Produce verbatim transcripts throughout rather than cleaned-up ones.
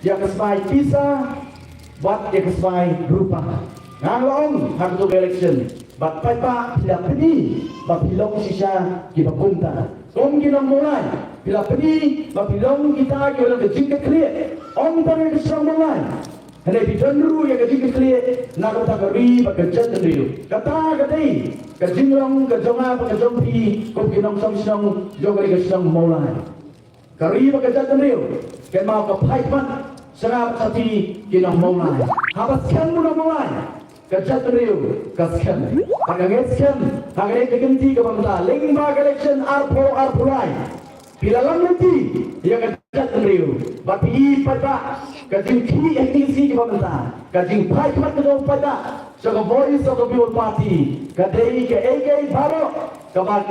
ïa ka smai pisa bad ïa ka smai rupa. Nga la ong ha kato ka election, bad paidbah phi la pyni ba phi long shisha kiba kumta. Kum ki nong Mawlai, phi la pyni ba phi long kita kiba long ka jingkitkhlieh. Ym tang ïa ka shnong Mawlai, hynrei phi don ruh ïa ka jingkitkhlieh na ka bynta ka ri bad ka jaitbynriew. Kata ka dei ka jinglong ka jong nga bad ka jong phi kum ki nongshong shnong jong ka ri ka shnong Mawlai. Ka ri bad ka jaitbynriew, kynmaw, ka phaikhmat sha nga bad sha phi ki nong Mawlai. Haba skhem u nong Mawlai, ka jaitbynriew ka skhem. Bad nga ngeit skhem ha kane ka kynti kaba mynta, lyngba ka election arphew arphew lai, phi la lam lynti ïa ka jaitbynriew. Bad phi i paidbah, ka jingkhih ha kine ki sngi kiba mynta, ka jingphaikhmat ka jong paidbah sha ka Voice of the People Party ka dei kaei kaei baroh kaba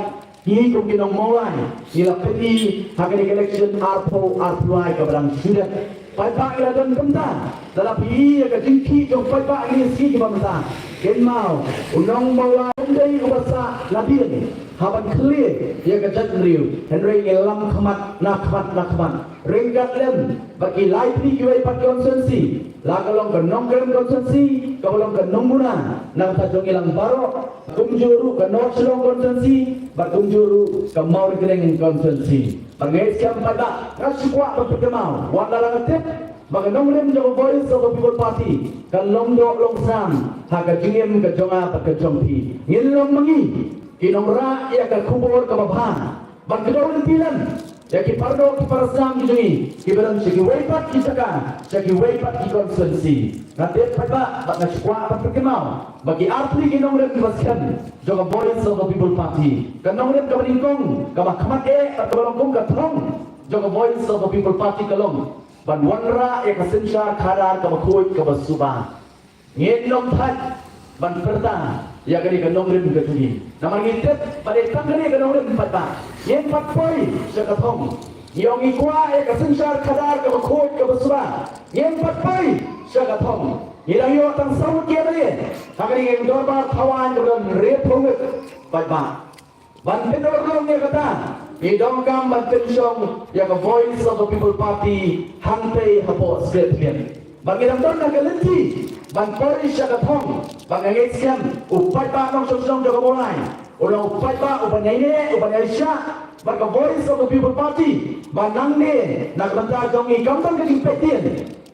ngi kum ki nong Mawlai ngi la pyni ha kane ka election arphew arphew lai kaba dang shu dep. Paidbah ngi la don kumta. Lada phi i ïa ka jingkhih jong paidbah ha kine ki sngi kiba mynta, kynmaw, u nong Mawlai um dei uba sah nadien ha ban khlieh ïa ka jaitbynriew. Hynrei ngi lam khmat na khmat na khmat ryngkat lem bad ki lai tylli kiwei pat ki constituency, la ka long ka Nongkrem constituency kaba long ka nongmuna na ka bynta jong ngi lang baroh, kumjuh ruh ka North Shillong constituency bad kumjuh ruh ka Mawryngkneng constituency. Bad nga ngeit skhem paidbah, nga shu kwah ban pynkynmaw, wat la nga tip ba ka nongrim jong ka Voice of the People Party kan long doh long snam ha ka jingim ka jong nga bad ka jong phi. Ngin long ma ngi ki nongrah ïa ka khubor kaba bha. Ban kdew lynti lem ïa ki paralok ki parasnam ki jong ngi kiba don sha kiwei pat ki jaka, sha kiwei pat ki constituency. Nga tip paidbah, bad nga shu kwah ban pynkynmaw ba ki artylli ki nongrim kiba skhem jong ka Voice of the People Party, ka nongrim kaba nyngkong, kaba khmat eh bad kaba long kum ka thong jong ka Voice of the People Party ka long ban wanrah ïa ka synshar khadar kaba khuid kaba suba. Ngin ym thait ban pyrta ïa kane ka nongrim ka jong ngi. Namar ngi tip ba dei tang kane ka nongrim paidbah. Ngim pat poi sha ka thong. Ngi ong ngi kwah ïa ka synshar khadar kaba khuid kaba suba. Ngim pat poi sha ka thong. Ngi dang ïoh tang saw ngut ki M L A ha kane ka dorbar thawaiñ kaba don hynriewphew ngut paidbah. Ban pynurlong ïa kata, ngi donkam ban pynshong ïa ka Voice of the People Party hangtei hapoh Shnong Khliehriat. Bad ngi dang don ha ka lynti ban poi sha ka thong, bad nga ngeit skhem u paidbah nongshong shnong jong ka Mawlai u long u paidbah uban ïaineh, uban ïaishah bad ka Voice of the People Party, ba nangne na ka bynta jong ngi kam don ka jingpeit dien,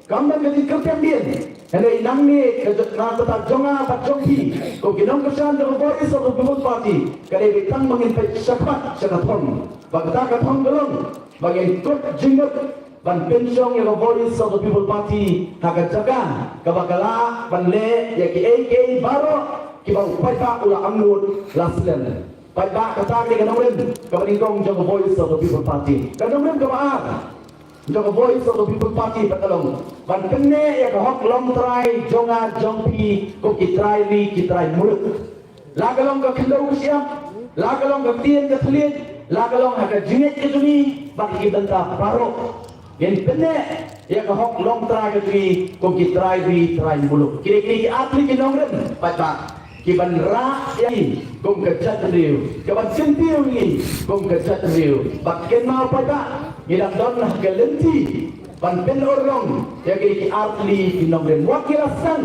kam don ka jingkyrkiang dien. Hynrei nangne ka jong, na ka bynta jong nga bad jong phi kum ki nongkyrshan jong ka Voice of the People Party, ka dei tang ba ngin peit shakhmat sha ka thong. Bad kata ka thong ka long ba ngin kut jingmut ban pynshong ïa ka Voice of the People Party ha ka jaka kaba ka lah ban leh ïa kiei kiei baroh kiba u paidbah u la angnud la slem. Paidbah, kata ka dei ka nongrim kaba nyngkong jong ka Voice of the People Party. Ka nongrim kaba ar jong ka Voice of the People Party pat ka long ban pynneh ïa ka hok longtrai jong nga jong phi kum ki trai ri ki trai muluk. La ka long ka khyndew ka shyiap, la ka long ka ktien ka thylliej, la ka long ha ka jingngeit ka jong ngi bad ki bynta baroh, ngin pynneh ïa ka hok longtrai ka jong ngi kum ki trai ri trai muluk. Kine, kine ki artylli ki nongrim paidbah, ki ban rah ïa ngi kum ka jaitbynriew, ki ban kyntiew ïa ngi kum ka jaitbynriew. Bad kynmaw paidbah, ngi dang don ha ka lynti ban pynurlong ïa kine ki artylli ki nongrim. Wat ngi la sdang,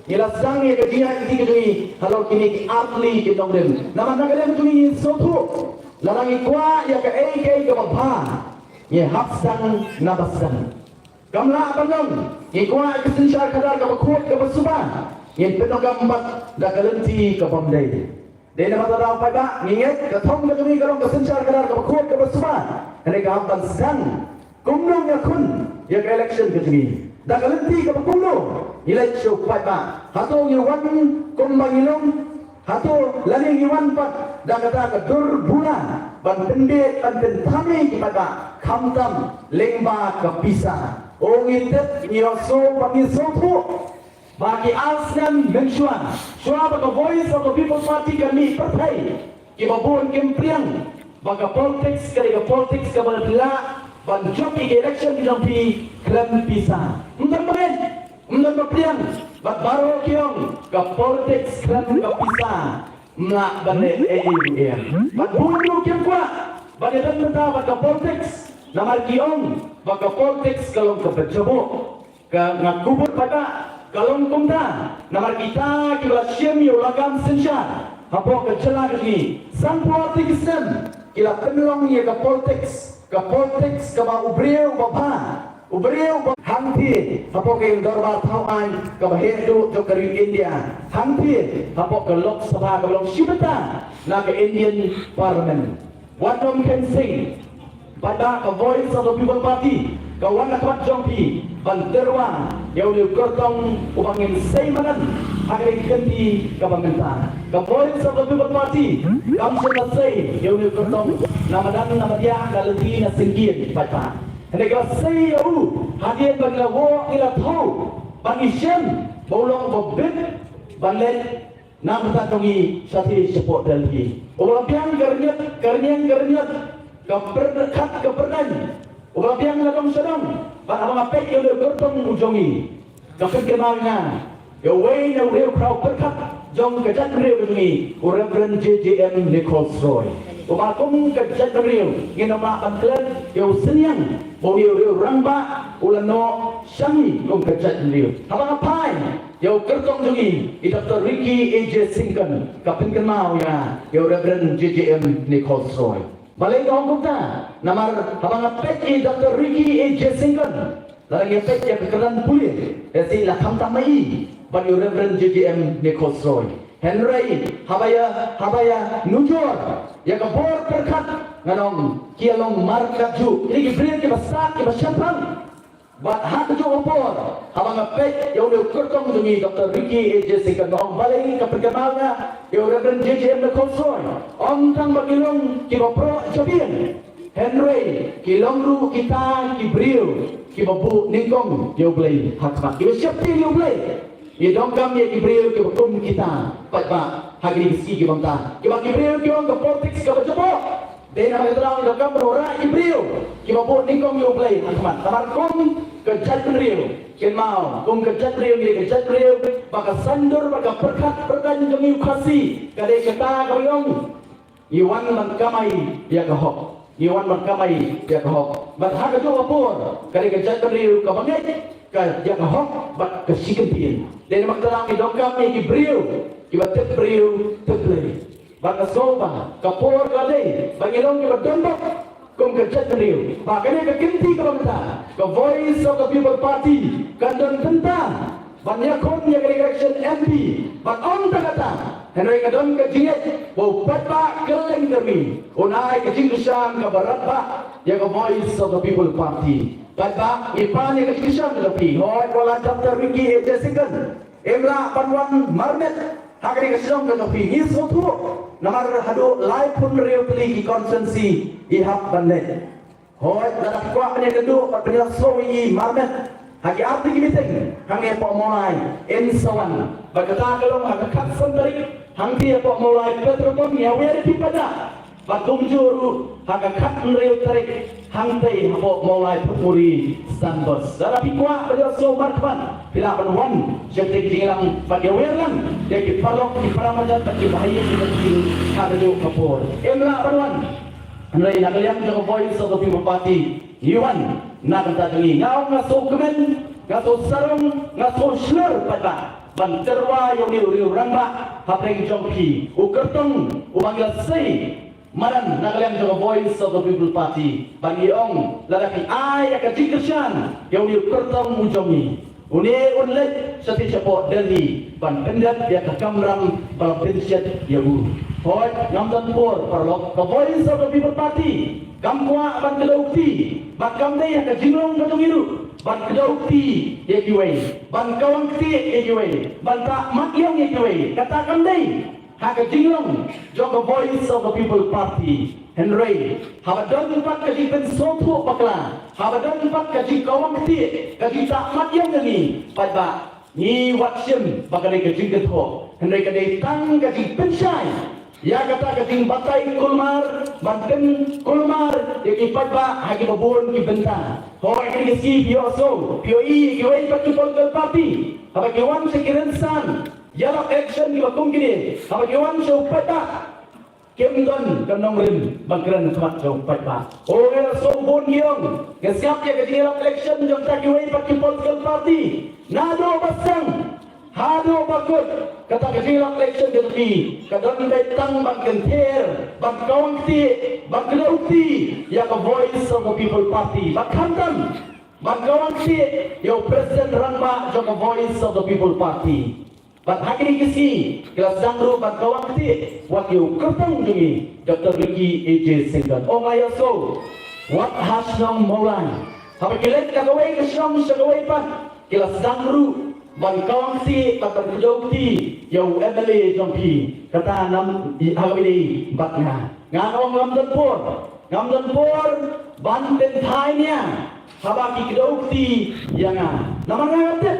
ngi la sdang ïa ka jingïaid lynti ka jong ngi halor kine ki artylli ki nongrim. Namar na ka liang jong ngi ngi sngewthuh, lada ngi kwah ïa kaei kaei kaba bha, ngi hap sdang na ba sdang. Kam lah ban long ngi kwah ka synshar khadar kaba khuid kaba suba, ngin pyndonkam pat da ka lynti ka bym dei. Dei namar kata paidbah, ngi ngeit ka thong ka jong ngi ka long ka synshar khadar kaba khuid kaba suba. Hynrei ka hap ban sdang kumno ngi ïakhun ïa ka election ka jong ngi. Da ka lynti kaba kumno ngi leit sha u paidbah. Hato ngi wan kumba ngi long? Hato lane ngi wan pat da kata ka dur bura ban pynbeit ban pynthame ki paidbah khamtam lyngba ka pisa? O, ngi tip, ngi ïohsngew bad ngi sngewthuh ba ki ar snem mynshuwa, shuwa ba ka Voice of the People Party kan mih pyrthei, kiba bun kim pdiang ba ka politics ka dei ka politics kaba phi lah ban jop ïa ka election ka jong phi khlem pisa. Ym don ba ngeit, ym don ba pdiang, bad baroh ki ong ka politics khlem ka pisa ym lah ban leh ei ei ruh em. Bad bun ruh kim kwah ban ïadon bynta bad ka politics namar ki ong ba ka politics ka long kaba jaboh. Ka nga kubur paidbah, ka long kumta namar kita kiba la shim ïa u lagam synshar hapoh ka jylla ka jong ngi. Sanphew tylli ki snem ki la pynlong ïa ka politics, ka politics kaba u briew uba bha, u briew uba hangthie hapoh ka ïing dorbar thaw aiñ kaba heh duh jong ka ri India, hangthie hapoh ka Lok Sabha kaba long shi bynta na ka Indian Parliament. Wat nym kheiñ sing, paidbah, ka Voice of the People Party ka wan na ka bynta jong phi ban tyrwa ïa une u kyrtong uba ngin sei madan ha kane ka kynti kaba mynta. Ka Voice of the People Party kam shym la sei ïa une u kyrtong na madan, na madiah, na lynti, na syngkien, paidbah. Hynrei ka la sei ïa u hadien ba ngi la wad, ngi la thew, ba ngi shem ba u long uba bit ban leit na ka bynta jong ngi shathie shapoh Delhi. Uba la biang ka rynïeng, ka rynïeng, ka rynïeng, ka pyrkhat, ka pyrdain. Uba la biang na dong sha dong. Bad haba nga peit ïa u kyrtong u jong ngi, ka pynkynmaw ïa nga ïa uwei na u riewkhraw pyrkhat jong ka jaitbynriew ka jong ngi, u Reverend J J M Nichols Roy. Uba kum ka jaitbynriew ngin ym lah ban klet ïa u synñiang ba u riewrangbah u la noh sha ngi kum ka jaitbynriew. Haba nga phai ïa u kyrtong jong ngi, i Doctor Ricky A J Syngkon, ka pynkynmaw ïa nga ïa u Reverend J J M Nichols Roy. Balei nga ong kumta? Namar haba nga peit ïa i Doctor Ricky A J Syngkon, lada nga peit ïa ka kyrdan pule, ïa shi la khamtam ma i bad ïa u Reverend J J M Nichols Roy. Hynrei haba ïa, haba ïa nujor ïa ka bor pyrkhat, ngan ong ki ïa long markatjuh. Kine ki briew kiba sat, kiba shemphang. Bad ha kajuh ka por, haba nga peit ïa une u kyrtong jong ngi, Doctor Ricky A J Syngkon, nga ong balei ka pynkynmaw ïa nga ïa u Reverend J J M Nichols Roy. Ym tang ba ki long kiba proh jabieng, hynrei ki long ruh kita ki briew kiba buh nyngkong ïa U Blei ha khmat, kiba sheptieng ïa U Blei. Ngi donkam ïa ki briew kiba kum kita, paidbah, ha kine ki sngi kiba mynta. Kiba ki briew ki ong ka politics kaba jaboh. Dei namar kata ngi donkam ban wanrah ïa ki briew kiba buh nyngkong ïa U Blei ha khmat. Namar kum ka jaitbynriew, kynmaw, kum ka jaitbynriew ngi dei ka jaitbynriew ba ka saiñdur bad ka pyrkhat pyrdain jong ngi u Khasi ka dei kata kaba ong, ngi wan ban kamai ïa ka hok. Ngi wan ban kamai ïa ka hok. Bad ha kajuh ka por ka dei ka jaitbynriew kaba ngeit ka, ïa ka hok bad ka shikyntien. Dei namar kata ngi donkam ïa ki briew kiba tip briew tip Blei. Bad nga sngew ba ka por ka dei ba ngi long kiba donbok kum ka jaitbynriew. Ba kane ka kynti kaba mynta, ka Voice of the People Party kan don bynta ban ïakhun ïa ka election M P. Bad ym tang kata, hynrei ka don ka jingngeit ba u paidbah kylleng ka ri un ai ka jingkyrshan kaba radbah ïa ka Voice of the People Party. Paidbah, ngi pan ïa ka jingkyrshan ka jong phi. Hooid, wat la Doctor Ricky A J Syngkon, im lah ban wan marmet ha kane ka shnong ka jong phi, ngi sngewthuh. Namar haduh laiphew hynriew tylli ki constituency i hap ban leit. Hooid, lada phi kwah ban ïakynduh bad ban ïasnoh ïa i marmet ha ki artylli ki meeting hangne hapoh Mawlai, yn sa wan. Bad kata ka long ha ka khatsan tarik, hangtei hapoh Mawlai petrol pump, ngi ïawer ïa phi paidbah. Bad kumjuh ruh ha ka khathynriew tarik, hangtei hapoh Mawlai Photmuri Sunburst. Lada phi kwah ban ïasnoh markhmat, phi lah ban wan sha katei ka jingïalang bad ïawer lang ïa ki paralok, ki paramarjan bad ki bahaïing, ki bahaïing ha kajuh ka por. Im lah ban wan. Hynrei na ka liang jong ka Voice of the People Party, ngi wan na ka bynta jong ngi. Nga ong, nga sngewkmen, nga sngewsarong, nga sngewshlur paidbah ban tyrwa ïa une u riewrangbah hapdeng jong phi, u kyrtong uba ngi la sei madan na ka liang jong ka Voice of the People Party. Bad ngi ong, lada phi ai ïa ka jingkyrshan ïa une u kyrtong u jong ngi, une un leit shathie shapoh Delhi ban pyndep ïa ka kamram ba la pynshet ïa u. Hooid, ngam don por paralok, ka Voice of the People Party kam kwah ban kdew kti, bad kam dei ha ka jinglong ka jong ngi ruh ban kdew kti ïa kiwei, ban kawang ktieh ïa kiwei, ban thah mat ïong ïa kiwei. Kata kam dei ha ka jinglong jong ka Voice of the People Party. Hynrei haba don pat ka jingpynsngewthuh bakla, haba don pat ka jingkawang ktieh, ka jingthah mat ïong ïa ngi, paidbah, ngi wat shim ba ka dei ka jingkynthoh, hynrei ka dei tang ka jingpynshai ïa kata ka jingbatai kulmar, ban pynkulmar ïa ki paidbah ha kiba bun ki bynta. Hooid, kine ki sngi phi ïohsngew, phi ïohi kiwei pat ki political party haba ki wan sha ki rynsan ïalap election kiba kum kine, haba ki wan sha u paidbah, Kim don ka nongrim ban kren khmat jong paidbah. O nga sngewbha ïa ka jingïalap election jong kita kiwei pat ki political party. Naduh ba sdang haduh ba kut, kata ka jingïalap election jong ki ka don beit tang ban kynther, ban kawang kti, ban kdew kti ïa ka Voice of the People Party. Bad khamtam ban kawang kti ïa u President Rangbah jong ka Voice of the People Party. Bad ha kine ki sngi ki la sdang ruh ban kawang kti wat ïa u kyrtong jong ngi, Doctor Ricky A J Syngkon. Ong ïa so, wat ha shnong Mawlai, haba ki leit na kawei ka shnong sha kawei pat, ki la sdang ruh ban kawang kti bad ban kdew kti ïa u M L A jong phi. Kata nam i ha kaba ïadei bad nga, nga ong ngam don por, ngam don por ban pynthait nia haba ki kdew kti ïa nga. Namar nga tip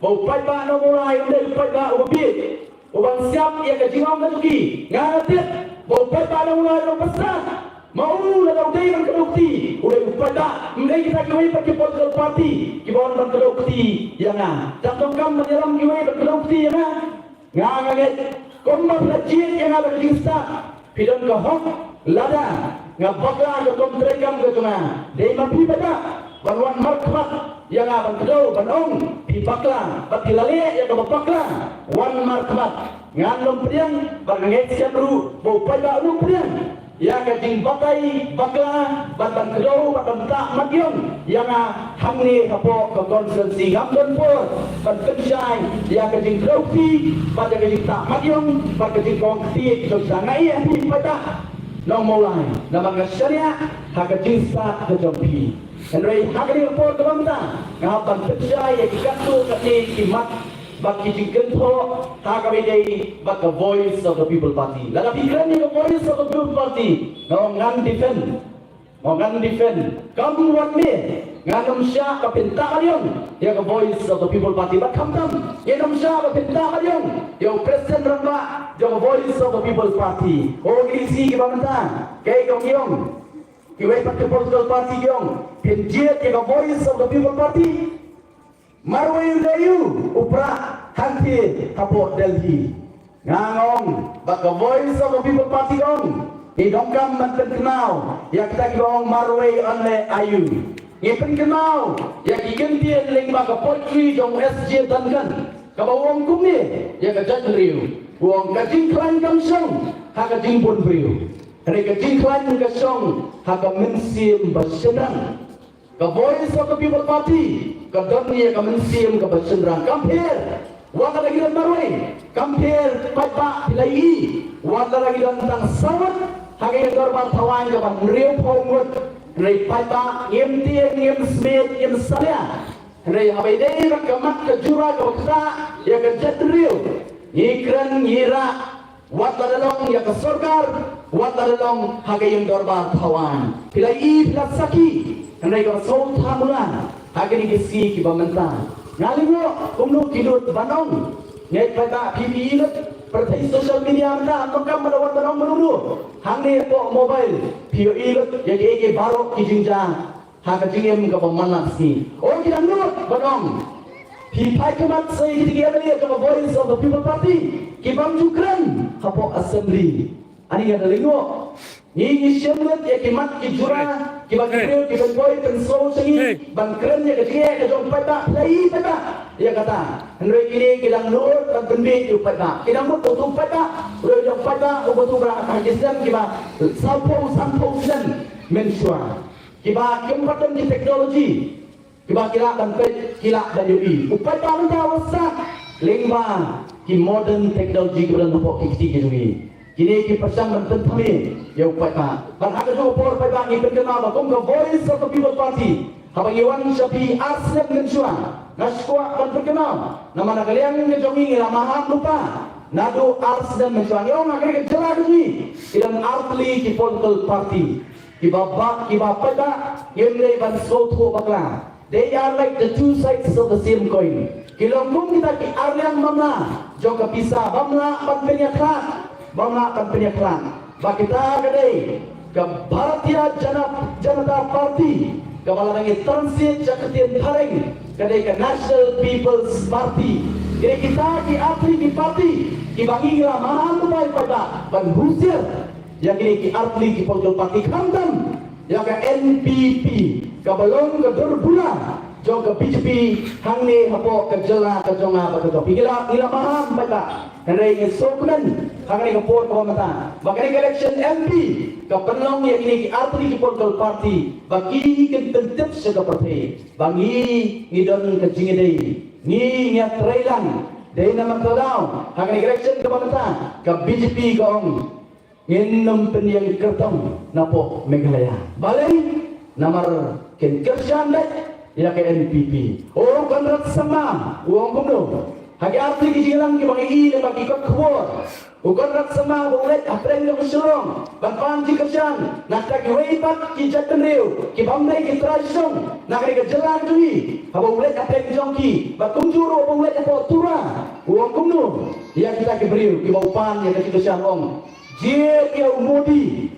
ba u paidbah Nongmawlai u dei u paidbah uba bieit, uban siap ïa ka jingong ka jong ki. Nga tip ba u paidbah Nongmawlai u nongpynsah, ma u lada u dei ban kdew kti, u dei u paidbah, ym dei kita kiwei pat ki political party kiba wan ban kdew kti ïa nga. Tang donkam ban ïalam kiwei ban kdew kti ïa nga. Nga nga ngeit kumba phi la jied ïa nga da ka jingstad, phi don ka hok. Lada nga bakla ka kum treikam ka jong nga, dei ma phi paidbah ban wan markhmat ïa nga ban kdew ban ong phi bakla, bad phi la leh ïa kaba bakla. Wan markhmat, ngan ym pdiang, bad nga ngeit skhem ruh ba u paidbah un ym pdiang ïa ka jingbatai bakla bad ban kdew bad ban tah madiong ïa nga hangne hapoh ka constituency. Ngam don por ban pynshai ïa ka jingkdew kti bad ïa ka jingtah madiong bad ka jingkawang kti jong kita. Nga ïa phi paidbah Nongmawlai, namar nga shaniah ha ka jingstad ka jong phi. Hynrei ha kane ka por kaba mynta nga hap ban pynshai ïa ki katto katne ki mat bad ki jingkynthoh ha kaba ïadei bad ka Voice of the People Party. Lada phi kren ïa ka Voice of the People Party, nga ong ngan defend. Nga ong ngan defend. Kam wat ne, ngan ym shah ban pyntah madiong ïa ka Voice of the People Party. Bad khamtam, ngin ym shah ban pyntah madiong ïa u President Rangbah jong ka Voice of the People Party. O ki dei shi kiba mynta, kaei kong ïong, kiwei pat ki political party ki ong phin jied ïa ka Voice of the People Party. Marwei u dei u, u prah hangtei hapoh Delhi. Nga ong ba ka Voice of the People Party ka ong, ngi donkam ban pynkynmaw ïa kita kiba ong marwei yn leh aïu. Ngi pynkynmaw ïa ki kyntien lyngba ka poetry jong S J Duncan kaba u ong kumne ïa ka jaitbynriew. U ong ka jingkhlaiñ kam shong ha ka jingbun briew, hynrei ka jingkhlaiñ ka shong ha ka mynsiem ba shynrang. Ka Voice of the People Party ka don ïa ka mynsiem kaba shynrang. Kam pher wat lada ki don marwei, kam pher paidbah phi la ïohi, wat lada ki don tang saw ngut ha ka ïing dorbar thawaiñ kaba hynriewphew ngut, hynrei paidbah ngim tieng, ngim smiej, ngim salia. Hynrei haba ïadei bad ka mat ka jura kaba ktah ïa ka jaitbynriew, ngi kren ngi rah, wat lada long ïa ka sorkar, wat lada long ha ka ïing dorbar thawaiñ. Phi la ïohi, phi la sakhi, hynrei kaba sngewthuh mula ha kine ki sngi kiba mynta, nga lyngngoh kumno ki nud ban ong. Ngeit paidbah phi, phi ïohi lut pyrthei social media mynta, ym donkam ba la wan ban ong mano mano. Hangne hapoh mobile phi ïohi lut ïa kiei kiei baroh ki jingjia ha ka jingim kaba man la ka sngi. O ki dang nud ban ong. Phi phai khmat sa ïa kita ki M L A jong ka Voice of the People Party ki bym ju kren hapoh Assembly. Ani nga da lyngngoh. Ngi, ngi shem lut ïa ki mat ki jura kiba ki briew ki pynpoi pynsngew sha ngi ban kren ïa ka jingeh ka jong paidbah. Phi la ïohi paidbah ïa kata. Hynrei kine ki dang nud ban pynbiej ïa u paidbah. Ki dang mut ba uto u paidbah u dei u jong paidbah, uba uto u brah ha ki snem kiba sawphew, sanphew snem mynshuwa. Kiba kim pat don ki technology kiba ki lah ban peit, ki lah ban ïohi. U paidbah mynta u sah lyngba ki modern technology kiba don hapoh ki kti ki jong ngi. Kine ki pyrshang ban pynthame ïa u paidbah. Bad ha kajuh ka por paidbah, ngi pynkynmaw ba kum ka Voice of the People Party, haba ngi wan sha phi ar snem mynshuwa, nga sngewkwah ban pynkynmaw, namar na ka liang ka jong ngi ngi la maham lypa naduh ar snem mynshuwa. Ngi ong ha kane ka jylla ka jong ngi ki don artylli ki political party. Kiba, ba, kiba paidbah ngim dei ban sngewthuh bakla. They are like the two sides of the same coin. Ki long kum kita ki arliang mamla jong ka pisa, bym lah ban pynïakhlad, bym lah ban pynïakhlad. Ba kita ka dei ka Bharatiya Jana-, Janata Party, kaba lada ngi translate sha ka ktien phareng ka dei ka National People's Party. Ki dei kita ki artylli ki party kiba ngi la maham lypa ïa u paidbah ban husiar ïa kine ki artylli ki political party, khamtam ïa ka N P P kaba long ka dur bula jong ka B J P hangne hapoh ka jylla ka jong nga bad ka jong phi. Ngi la, ngi la maham bad ba hynrei ngi sngewkmen ha kane ka por kaba mynta ba kane ka election M P ka pynlong ïa kine ki artylli ki political party ba ki kin pyntip sha ka pyrthei ba ngi, ngi don ka jingïadei, ngi, ngi ïatreilang. Dei namar kata daw ha kane ka election kaba mynta ka B J P ka ong ngin ym pynïeng kyrtong napoh Meghalaya. Balei? Namar kin kyrshan beit ïa ka N P P. U Conrad Sangma u ong kumno? Ha ki artylli ki jingïalang kiba ngi ïohi lyngba ki kot khubor, u Conrad Sangma ba u leit hapdeng jong ka Shillong ban pan jingkyrshan na kita kiwei pat ki jaitbynriew ki bym dei ki trai shnong na kane ka jylla ka jong ngi, haba u leit hapdeng jong ki, bad kumjuh ruh ba u leit hapoh Tura, u ong kumno ïa kita ki briew kiba u pan ïa ka jingkyrshan, u ong jied ïa u Modi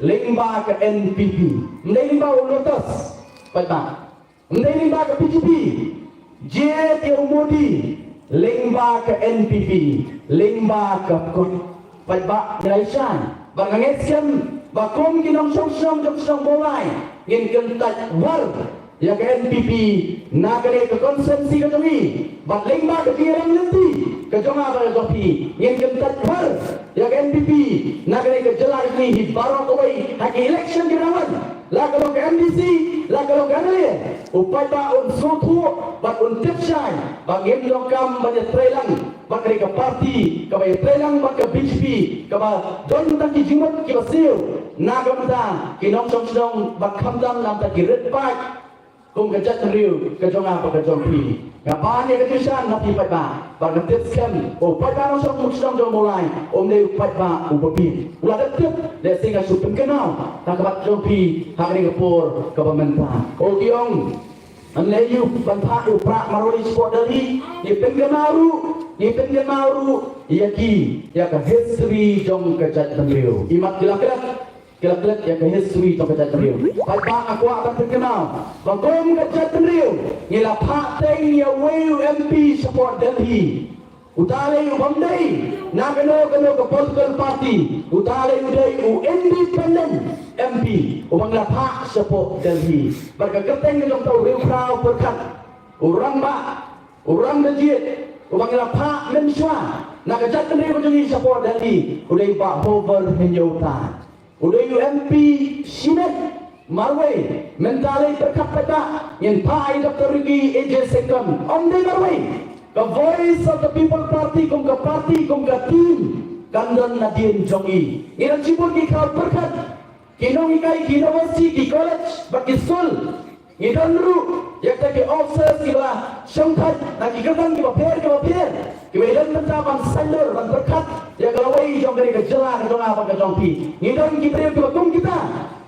lyngba ka N P P. Ym dei lyngba u Lotus paidbah, ym dei lyngba ka B J P. Jied ïa u Modi lyngba ka N P P, lyngba ka kot. Paidbah, ngi la ïa shai bad nga ngeit skhem ba kum ki nongshong shnong jong shnong Mawlai ngin kyntait war ïa ka N P P na kane ka constituency ka jong ngi. Bad lyngba ka jingïalang lynti ka jong nga bad ka jong phi, ngin kyntait war ïa ka N P P na kane ka jylla ka jong ngi hi baroh kawei ha ki election kiba dang wan, la ka long ka M D C, la ka long ka M L A. U paidbah un sngewthuh bad un tip shai ba ngim donkam ban ïatreilang bad kane ka party kaba ïatreilang bad ka B J P kaba don tang ki jingmut kiba siew na ka bynta ki nongshong shnong bad khamtam na ka bynta ki rit paid kum ka jaitbynriew ka jong nga bad ka jong phi. Nga pan ïa ka jingkyrshan na phi paidbah bad nga tip skhem u paidbah nongshong shnong jong Mawlai um dei u paidbah uba bieit. U la dep tip lehse nga shu pynkynmaw ha khmat jong phi ha kane ka por kaba mynta. U ki ong, ym lei ïa u ban phah ïa u prah marwei shapoh Delhi. Ngi pynkynmaw ruh, ngi pynkynmaw ruh ïa ki, ïa ka history jong ka jaitbynriew. Imat ki la klet, ki la klet ïa ka history jong ka jaitbynriew. Paidbah, nga kwah ban pynkynmaw ba kum ka jaitbynriew ngi la phah teng ïa uwei u M P shapoh Delhi. Uta lei u bym dei na kano kano ka political party. Uta lei u dei u independent M P uba ngi la phah shapoh Delhi. Bad ka kyrteng ka jong uta u riewkhraw pyrkhat, u rangbah, u rangbah jied uba ngi la phah mynshuwa na ka jaitbynriew ka jong ngi shapoh Delhi, u dei Bah Hoover Hynñiewtrep. U dei u M P shimet marwei. Mynta lei pyrkhat paidbah, ngin phah ïa i Doctor Ricky A J Syngkon. Ym dei marwei. Ka Voice of the People Party kum ka party, kum ka team, kan don nadien jong ngi. Ngi don shibun ki khraw pyrkhat, ki nonghikai, ki university, ki college bad ki skul. Ngi don ruh ïa kita ki officers kiba la shongthait na ki kyrdan kiba pher kiba pher, kiba ïadon bynta ban saiñdur ban pyrkhat ïa ka lawei jong kane ka jylla ka jong nga bad ka jong phi. Ngi don ki briew kiba kum kita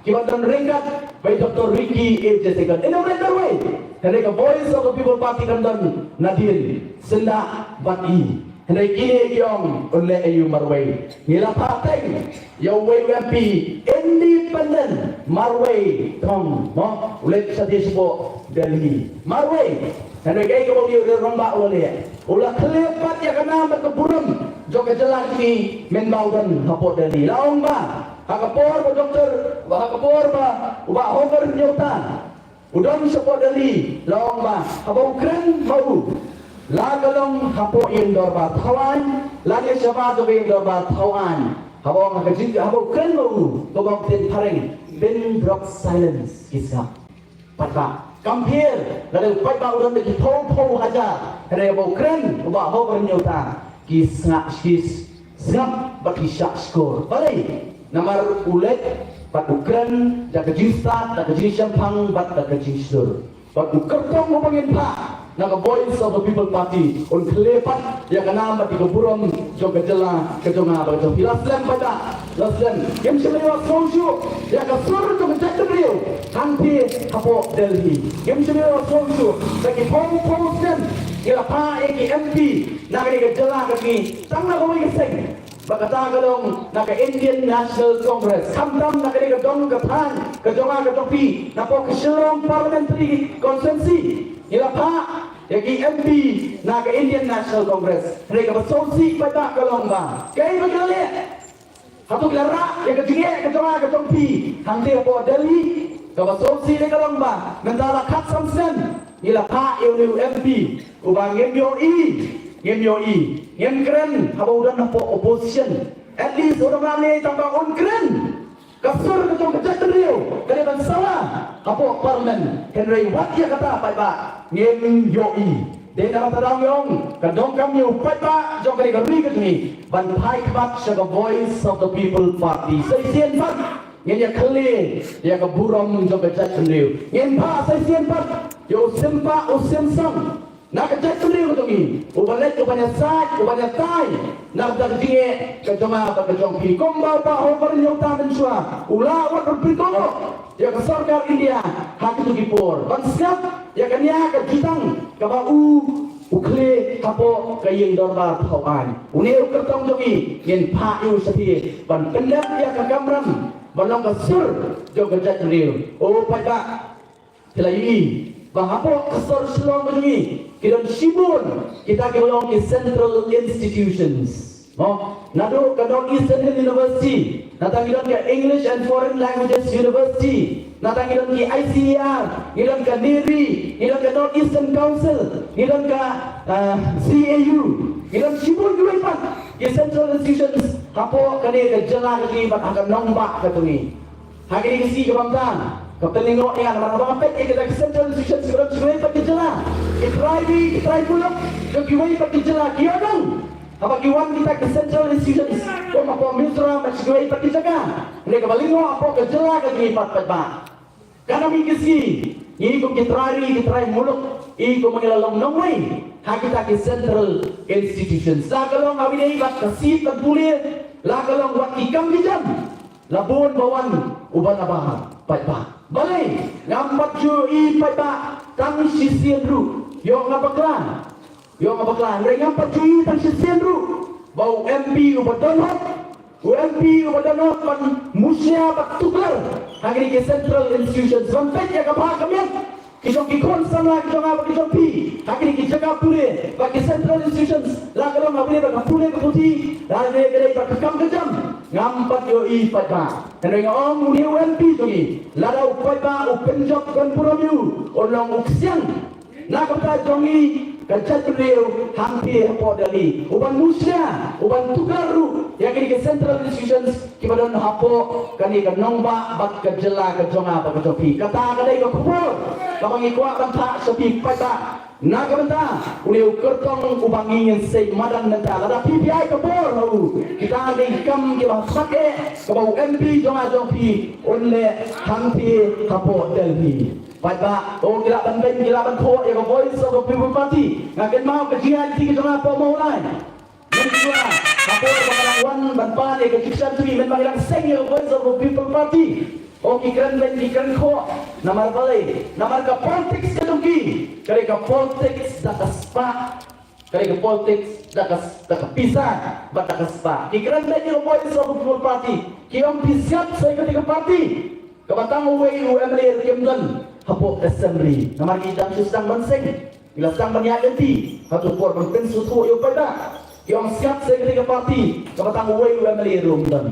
kiba don ryngkat bad i Doctor Ricky A J Syngkon. Ym don marwei. Hynrei ka Voice of the People Party kan don nadien syndah bad i. Hynrei kine ki ong un leh aïu marwei. Ngi la phah teng ïa uwei u M P independent marwei tong, mo, u leit sha shapoh Delhi marwei. Hynrei kaei kaba u rangbah u la leh, u la khleh pat ïa ka nam bad ka burom jong ka jylla ka jong ngi mynba u don hapoh Delhi. La ong ba ha ka por ba Doctor, ba ha ka por ba u Bah Hoover Hynñiewtrep u don shapoh Delhi, la ong ba haba u kren ma u, la ka long hapoh ïing dorbar thaw aiñ, lane shabar jong ka ïing dorbar thaw aiñ. Haba ong ha ka jing, haba u kren ma u, kumba ong ktien phareng, pin drop silence, ki sngap. Paidbah, kam pher lada u paidbah u don da ki phew phew hajar, hynrei haba u kren u Bah Hoover Hynñiewtrep, ki sngap, ki sngap bad ki shah shkor. Balei? Namar u leit bad u kren da ka jingstad, da ka jingshemphang bad da ka jingshlur. Bad u kyrtong uba ngin phah na ka Voice of the People Party un khleh pat ïa ka nam bad ïa ka burom jong ka jylla ka jong nga bad ka jong phi. La slem paidbah, la slem. Ngim shym la ïohsngew shuh ïa ka sur jong ka jaitbynriew hangtei hapoh Delhi. Ngim shym la ïohsngew shuh. Sa ki phew phew snem ngi la phah ïa ki M P na kane ka jylla ka jong ngi tang na kawei ka seng. Ba kata ka long na ka Indian National Congress. Khamtam na kane ka dong ka thaiñ ka jong nga ka jong phi, napoh ka Shillong Parliamentary Constituency, ngi la phah ïa ki M P na ka Indian National Congress. Hynrei kaba sngewsih paidbah ka long ba kaei ba ki la leh? Hato ki la rah ïa ka jingeh ka jong nga ka jong phi hangtei hapoh Delhi? Kaba sngewsih dei ka long ba mynta la khatsan snem ngi la phah ïa une u M P uba ngim ïohi, ngim ïohi, ngim kren haba u don hapoh opposition. At least u dang mane tang ba un kren. Ka sur ka jong ka jaitbynriew ka dei ban sawa hapoh Parliament. Hynrei wat ïa kata paidbah ngim ïohi. Dei na kata daw ngi ong ka donkam ïa u paidbah jong kane ka ri ka jong ngi ban phai khmat sha ka Voice of the People Party. Sa shisien pat ngin ïa khlieh ïa ka burom jong ka jaitbynriew. Ngin phah sa shisien pat ïa u sympa u symsang na ka jaitbynriew ka jong ngi, uban leit uban ïasaid uban ïatai na ka jingeh ka jong nga bad ka jong phi. Kumba u Bah Hoover Nyautha mynshuwa u la wad ruh pynkoh ïa ka sorkar India ha kito ki por ban sngap ïa kane ka jutang kaba u u khlieh hapoh ka ïing dorbar thaw aiñ. Une u kyrtong jong ngi ngin phah ïa u sha phi ban pyndep ïa ka kamram ban long ka sur jong ka jaitbynriew. O paidbah, phi la ïohi ba hapoh ka sor Shillong ka jong ngi ki don shibun kita kiba long ki central institutions. Mo, naduh ka North Eastern Hill University, nangta ngi don ka English and Foreign Languages University, nangta ngi don ki I C E R, ngi don ka NERI, ngi don ka North Eastern Council, ngi don ka, ah, C A U, ngi don shibun kiwei pat ki central institutions hapoh kane ka jylla ka jong ngi bad ha ka nongbah ka jong ngi. Ha kine ki sngi kiba mynta ka pynlyngngoh ïa nga namar haba nga peit ïa kita ki central institutions kiba don sha kiwei pat ki jylla, ki trai ri, ki trai muluk jong kiwei pat ki jylla ki ïoh nong haba ki wan kita ki central institutions kum hapoh Mizoram bad sha kiwei pat ki jaka. Hynrei kaba lyngngoh hapoh ka jylla ka jong ngi pat paidbah, ka nang ïa ki sngi ngi kum ki trai ri, ki trai muluk, i kum ngi la long nongwei ha kita ki central institutions. La ka long ha kine bad ka seat ban pule, la ka long wat ki kam ki jam. La bun ba wan uba naba paidbah. Balei ngam pat ju i paidbah tang shisien ruh? Ïoh nga bakla. Ïoh nga bakla. Hynrei ngam pat ju i tang shisien ruh ba u M P uba don hok, u M P uba don hok ban mushlia bad tuklar ha kine ki central institutions ban peit ïa ka bha ka miat ki jong ki khun samla ki jong nga bad ki jong phi ha kine ki jaka pule bad ki central institutions, la ka long ha kine bad ka pule ka puthi, la kine ka dei bad ka kam ka jam. Ngam pat ïohi paidbah. Hynrei nga ong une u M P jong ngi, lada u paidbah u pynjop kan burom ïa u, un long u ksiang na ka bynta jong ngi ka jaitbynriew hangtei hapoh Delhi, uban mushlia, uban tuklar ruh ïa kine ki central institutions kiba don hapoh kane ka nongbah bad ka jylla ka jong nga bad ka jong phi. Kata ka dei ka khubor kaba ngi kwah ban phah sha phi paidbah. Na ka bynta une u kyrtong uba ngi ngin sei madan mynta, lada phi phi ai ka bor ha u, kita ki kam kiba smat eh kaba u M P jong nga jong phi un leh hangtei hapoh Delhi. Paidbah, o ki lah ban beiñ, ki lah ban thoh ïa ka Voice of the People Party. Nga kynmaw ka jingïaid lynti ka jong nga hapoh Mawlai. Mynshuwa, ha por ba nga dang wan ban pan ïa ka jingkyrshan jong ngi, mynba ngi dang seng ïa ka Voice of the People Party, o ki kren beiñ, ki kren khoh. Namar balei? Namar ka politics ka jong ki ka dei ka politics da ka spah. Ka dei ka politics da ka, da ka pisa bad da ka spah. Ki kren beiñ ïa ka Voice of the People Party, ki ong phi siap sa ïa kata ka party kaba tang uwei u M L A ruh kim don hapoh assembly. Namar ki dang shu sdang ban seng, ki la sdang ban ïaid lynti. Hato por ban pynsngewthuh ïa u paidbah? Ki ong siap sa ïa kata ka party kaba tang uwei u M L A ruh ym don.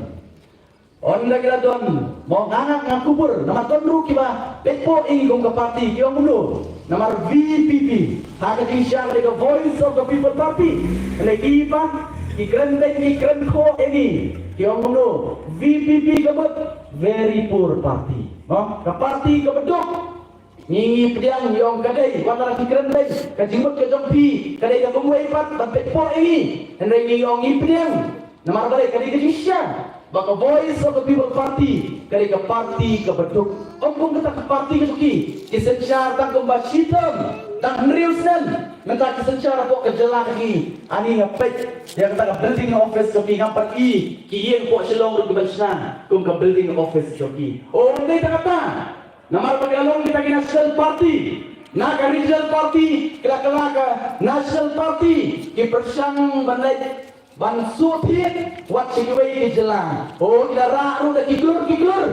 Ynda ki la don, mo, nga nga nga kubur, namar don ruh kiba pynpoh ïa ngi kum ka party, ki ong kumno? Namar V P P ha ka jingshisha ka dei ka Voice of the People Party. Hynrei ki pat ki kren beiñ, ki kren khoh ïa ngi, ki ong kumno? V P P ka mut very poor party. Mo, ka party kaba duk. Ngi ngi pdiang, ngi ong ka dei, wat la ki kren beiñ, ka jingmut ka jong phi ka dei ka kumwei pat ban pynpoh ïa ngi. Hynrei ngi ong ngi pdiang. Namar balei? Ka dei ka jingshisha ba ka Voice of the People Party ka dei ka party kaba duk. Ym kum kata ka party ka jong ki, ki synshar tang kumba shi term, tang hynriew snem. Mynta ki synshar hapoh ka jylla ka jong ngi. Ani nga peit ïa kata ka building office ka jong ki, ngam pat i ki ïing hapoh Shillong ruh ki ban shna kum ka building office ka jong ki. O, ym dei tang kata. Namar ba ki la long kita ki national party, na ka regional party ki la kylla ka national party, ki pyrshang ban leit ban shu thied wat sha kiwei ki jylla. O, ki la rah ruh da ki klur ki klur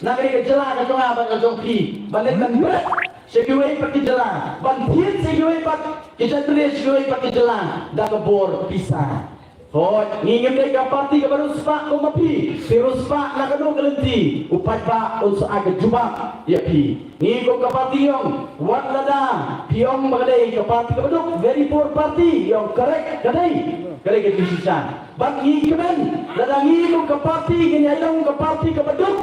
na kane ka jylla ka jong nga bad ka jong phi ban leit ban bret sha kiwei pat ki jylla, ban thied sha kiwei pat ki jait bynriew, sha kiwei pat ki jylla da ka bor pisa. Hooid, ngi ngim dei ka parti kaba riewspah kum ma phi. Phi riewspah na kano ka lynti, u paidbah un sa ai ka jubab ïa phi. Ngi kum ka parti ïong, wat lada phi ong ba ka dei ka parti kaba duk, very poor party, ïong, correct, ka dei, ka dei ka jingshisha. Bad ngi kmen, lada ngi kum ka parti ngin ïa long ka parti kaba duk,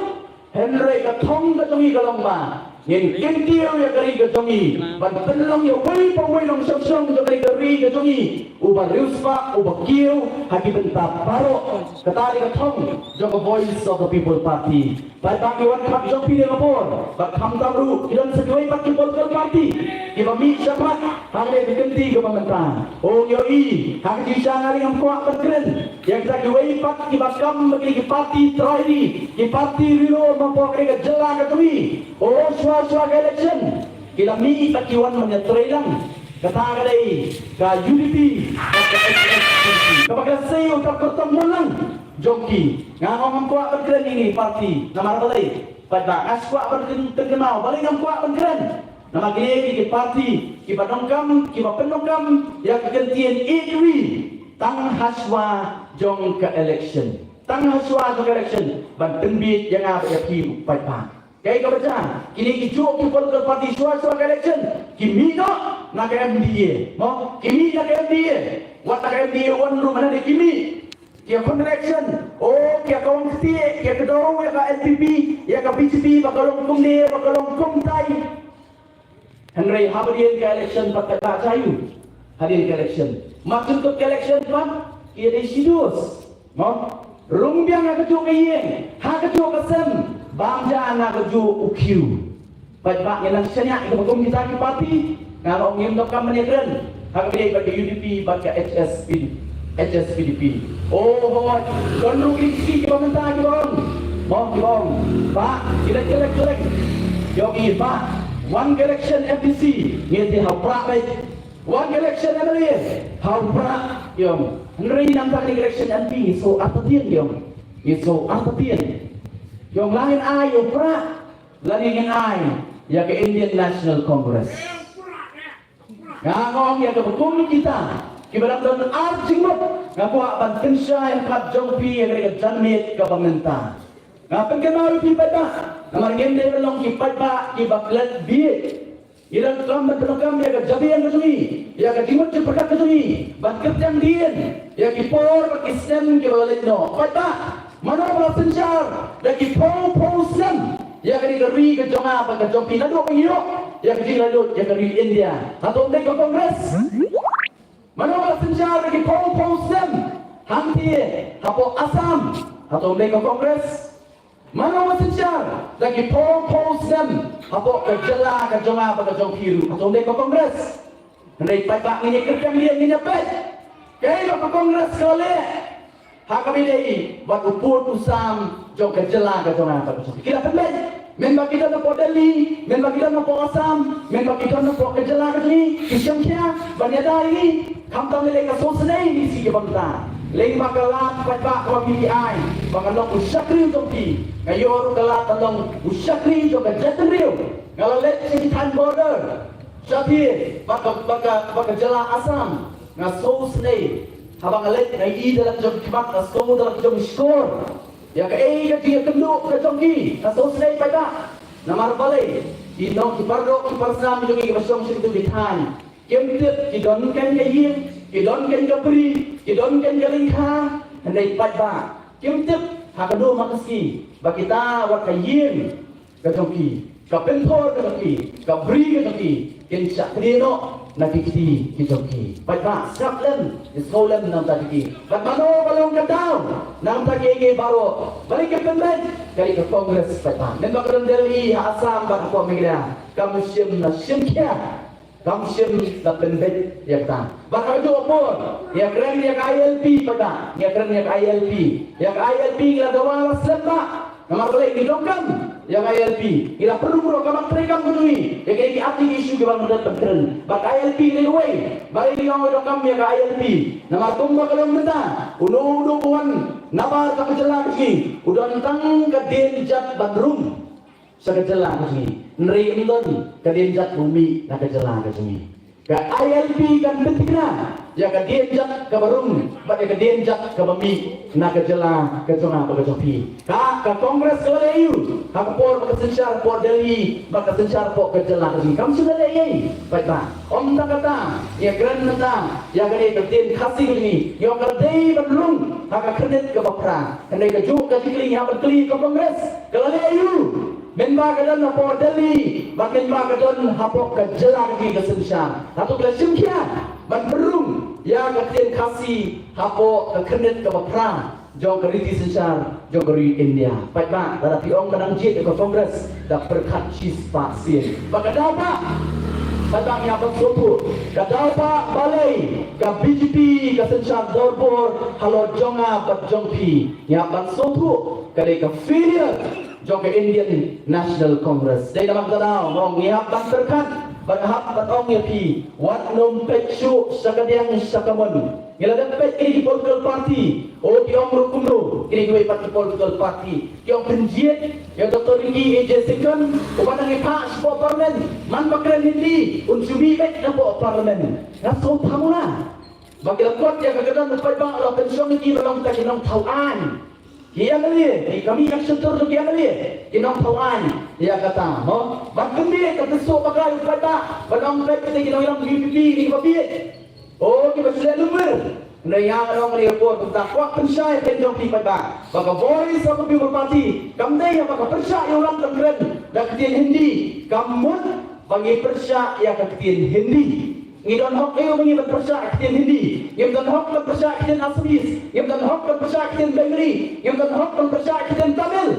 hynrei ka thong ka jong ngi ka long ba ngin kyntiew ïa ka ri ka jong ngi ban pynlong ïa uwei pa uwei nongshong shnong jong ka ri ka jong ngi uba riewspah, uba kiew ha ki bynta baroh. Kata dei ka thong jong ka Voice of the People Party. Paidbah, ki wan khap jong phi dei ka por, bad khamtam ruh ki don sa kiwei pat ki political party kiba mih shakhmat hangne ka kynti kaba mynta. Ong ïohi ha ka jingshisha nga ngam kwah ban kren ïa kita kiwei pat kiba kam bad ki parti trai ri, ki parti ri ruh, ma pok ri ka jylla ka jong ngi. O, shuwa shuwa ka election ki la mih bad ki wan ban ïatreilang. Kata ka dei ka U D P bad ka H S P D P. Kaba ka sei uta ka kyrtong mulang jong ki. Nga ngam kwah ban kren ïa kine ki parti namar balei? Paidbah, nga shu kwah ban kren, kren kynmaw balei ngam kwah ban kren. Namar kine ki parti kiba donkam, kiba pyndonkam ïa ka kyntien ïeit ri tang ha shuwa jong ka election. Tang ha shuwa jong ka election ban pynbiej ïa nga bad ïa phi paidbah. Kaei kaba jia, kine ki juh ki political party shuwa shuwa ka election ki mih noh na ka M D A. Mo, ki mih na ka M D A. Wat na ka M D A one ruh mynta ki mih. Ki ïa khun election, o, ki ïa kawang ktieh, ki ïa kdew ïa ka N P P, ïa ka B J P, ba ka long kumne, ba ka long kumtai. Hynrei haba dien ka election pat ka ta chayu. Hadien ka election, ma kyntup ka election pat ki ïa dei shidos. Mo, rung biang ha kajuh ka ïing, ha kajuh ka sem, bam ja na kajuh u khiew. Paidbah, ngi nang shaniah ïa kaba kum kita ki parti. Nga ong ngim donkam ban ïakren ha kaba ïadei bad ka U D P bad ka H S P D, H S P D P. O hooid, don ruh ki dei kiba mynta kiba ong, mo, kiba ong, bah, ki leit, ki leit, ki leit. Ki ong ïa bah, wan ka election M D C ngin ïa ha u Prah beit. Wan ka election M L A ha u Prah, ki ong. Hynrei nangta ka election M P ngi shu artatien, ki ong. Ngi shu artatien. Ki ong la ngin ai ïa u Prah, lane ngin ai ïa ka Indian National Congress. Nga ong ïa kaba kum kita kiba dang don ar jingmut, nga kwah ban pynshai ha khmat jong phi ïa ka janmiet kaba mynta. Nga pynkynmaw ïa phi paidbah, namar ngim dei ban long ki paidbah kiba klet bieit. Ngi donkam ban pyndonkam ïa ka jabieng ka jong ngi, ïa ka jingmut jingpyrkhat ka jong ngi, ban kyrteng dien ïa ki por bad ki snem kiba la leit noh. Paidbah, mano ba la synshar da ki phew phew snem ïa kane ka ri ka jong nga bad ka jong phi, naduh ba ngi ïoh ïa ka jinglaitluid ïa ka ri India? Hato ym dei ka Congress? Mano ba la synshar da ki phew phew snem hangtei hapoh Assam? Hato ym dei ka Congress? Mano ba la synshar da ki phew phew snem hapoh ka jylla ka jong nga bad ka jong phi ruh? Hato ym dei ka Congress? Hynrei paidbah, ngin ïa kyrteng dien, ngin ïa peit kaei ba ka Congress ka la leh ha kaba ïadei bad u pud u sam jong ka jylla ka jong nga bad ka jong phi. Ki la pynbeit, mynba ki don hapoh Delhi, mynba ki don hapoh Assam, mynba ki don hapoh ka jylla ka jong ngi, ki shim khia ban ïada ïa ngi. Khamtam lei lei ka sosnei ngi shu ïa bynta. Lei ba ka lad paidbah kaba phi ai ba nga long u shakri jong phi, nga ïoh ruh ka lad ban long u shakri jong ka jaitbynriew. Nga la leit sha ki thaiñ border, sha ki, bad ka, bad ka, bad ka jylla Assam. Nga sosnei haba nga leit, nga ïohi da la ka jong ki khmat, nga sngew da la ka jong ki shkor ïa kaei ka jingïakynduh ka jong ki. Nga sosnei paidbah. Namar balei? Ki nong, ki paralok, ki parsnam jong ngi kiba shong sha kito ki thaiñ, kim tip, ki don keiñ ka ïing, ki don keiñ ka bri, ki don keiñ ka lyngkha. Hynrei paidbah, kim tip ha kano ma ka sngi ba kita, wat ka ïing ka jong ki, ka pynthor ka jong ki, ka bri ka jong ki, kin shah knieh noh na ki kti ki jong ki. Paidbah, sngap lem, ïasngew lem na ka bynta ki. Bad mano ba long ka daw na ka bynta kiei kiei baroh? Balei kim pynbeit? Ka dei ka Congress, paidbah. Mynba ka don Delhi ha Assam bad hapoh Meghalaya, kam shym la shim khia, kam shym la pynbeit ïa kata. Bad ha kajuh ka por, ïakren ïa ka I L P, paidbah, ïakren ïa ka I L P. Ïa ka I L P ngi la dawa la slem bha. Namar balei? Ngi donkam ïa ka I L P. Ngi la pynrung ruh ka mat treikam ka jong ngi ïa kaei ki arti ki issue kiba ngi donkam ban kren. Bad ka I L P ngi dei kawei. Balei ngi ong ngi donkam ïa ka I L P? Namar kumba ka long mynta, uno uno uba wan nabar ka jylla ka jong ngi u don tang ka dienjat ban rung sha ka jylla ka jong ngi. Hynrei ym don ka dienjat ba u mih na ka jylla ka jong ngi. Ka I L P kan pynthikna ïa ka dienjat kaba rung bad ïa ka dienjat kaba mih na ka jylla ka jong nga bad ka jong phi. Ka, ka Congress ka la leh aïu ha ka por ba ka synshar hapoh Delhi bad ka synshar hapoh ka jylla ka jong ngi? Kam shu la leh ei ei, paidbah. Ym tang kata, ïa kren mynta ïa kane ka ktien Khasi ka jong ngi, ïa ka dei ban rung ha ka khyrnit kaba phra. Hynrei kajuh ka jingkylli ngi hap ban kylli, ka Congress ka la leh aïu mynba ka don hapoh Delhi bad mynba ka don hapoh ka jylla ka jong ngi ka synshar? Hato ka la shim khia ban pynrung ïa ka ktien Khasi hapoh ka khyrnit kaba phra jong ka riti synshar jong ka ri India? Paidbah, lada phi ong ba dang jied ïa ka Congress, da pyrkhat shispah sien. Bad ka daw paidbah, ngi hap ban sngewthuh, ka daw paidbah, balei ka B J P ka synshar dorbar halor jong nga bad jong phi? Ngi hap ban sngewthuh, ka dei ka failure jong ka Indian National Congress. Dei namar kata daw ngi hap ban pyrkhat bad hap ban ong ïa phi, wat nym peit shuh sha kadiang sha kamon. Ngi la dep peit kine ki political party, oh, ki ong ruh kumno kine kiwei pat ki political party. Ki ong pynjied ïa u Doctor Ricky A J Syngkon uba nang ïaphah shapoh Parliament, man ba kren Hindi un shu mih beit napoh Parliament. Nga sngewthuh mo la ba ki la kot ïa ka kyrdan u paidbah, la pynshong ïa ki ba long kita ki nongthaw aiñ. Ki M L A, ki kami ka shyntur jong ki M L A, ki nongthaw aiñ ïa kata, mo. Ban pynbieit, ka pynsuh pakai u paidbah ban ong peit kita ki nongïalam U P P, ki ba bieit. Oh, ki ba shlur lum wir. Hynrei nga ngan ong ïa ka por kumta, kwah pynshai ïa ka jong phi paidbah ba ka Voice of the People Party kam dei ba ka pyrshah ïa u Lat ban kren da ka ktien Hindi. Ka mut ba ngi pyrshah ïa ka ktien Hindi. Ngi don hok aïu ba ngi ban pyrshah ktien Hindi? Ngim don hok ban pyrshah ktien Assamese, ngim don hok ban pyrshah ktien Bengali, ngim don hok ban pyrshah ktien Tamil.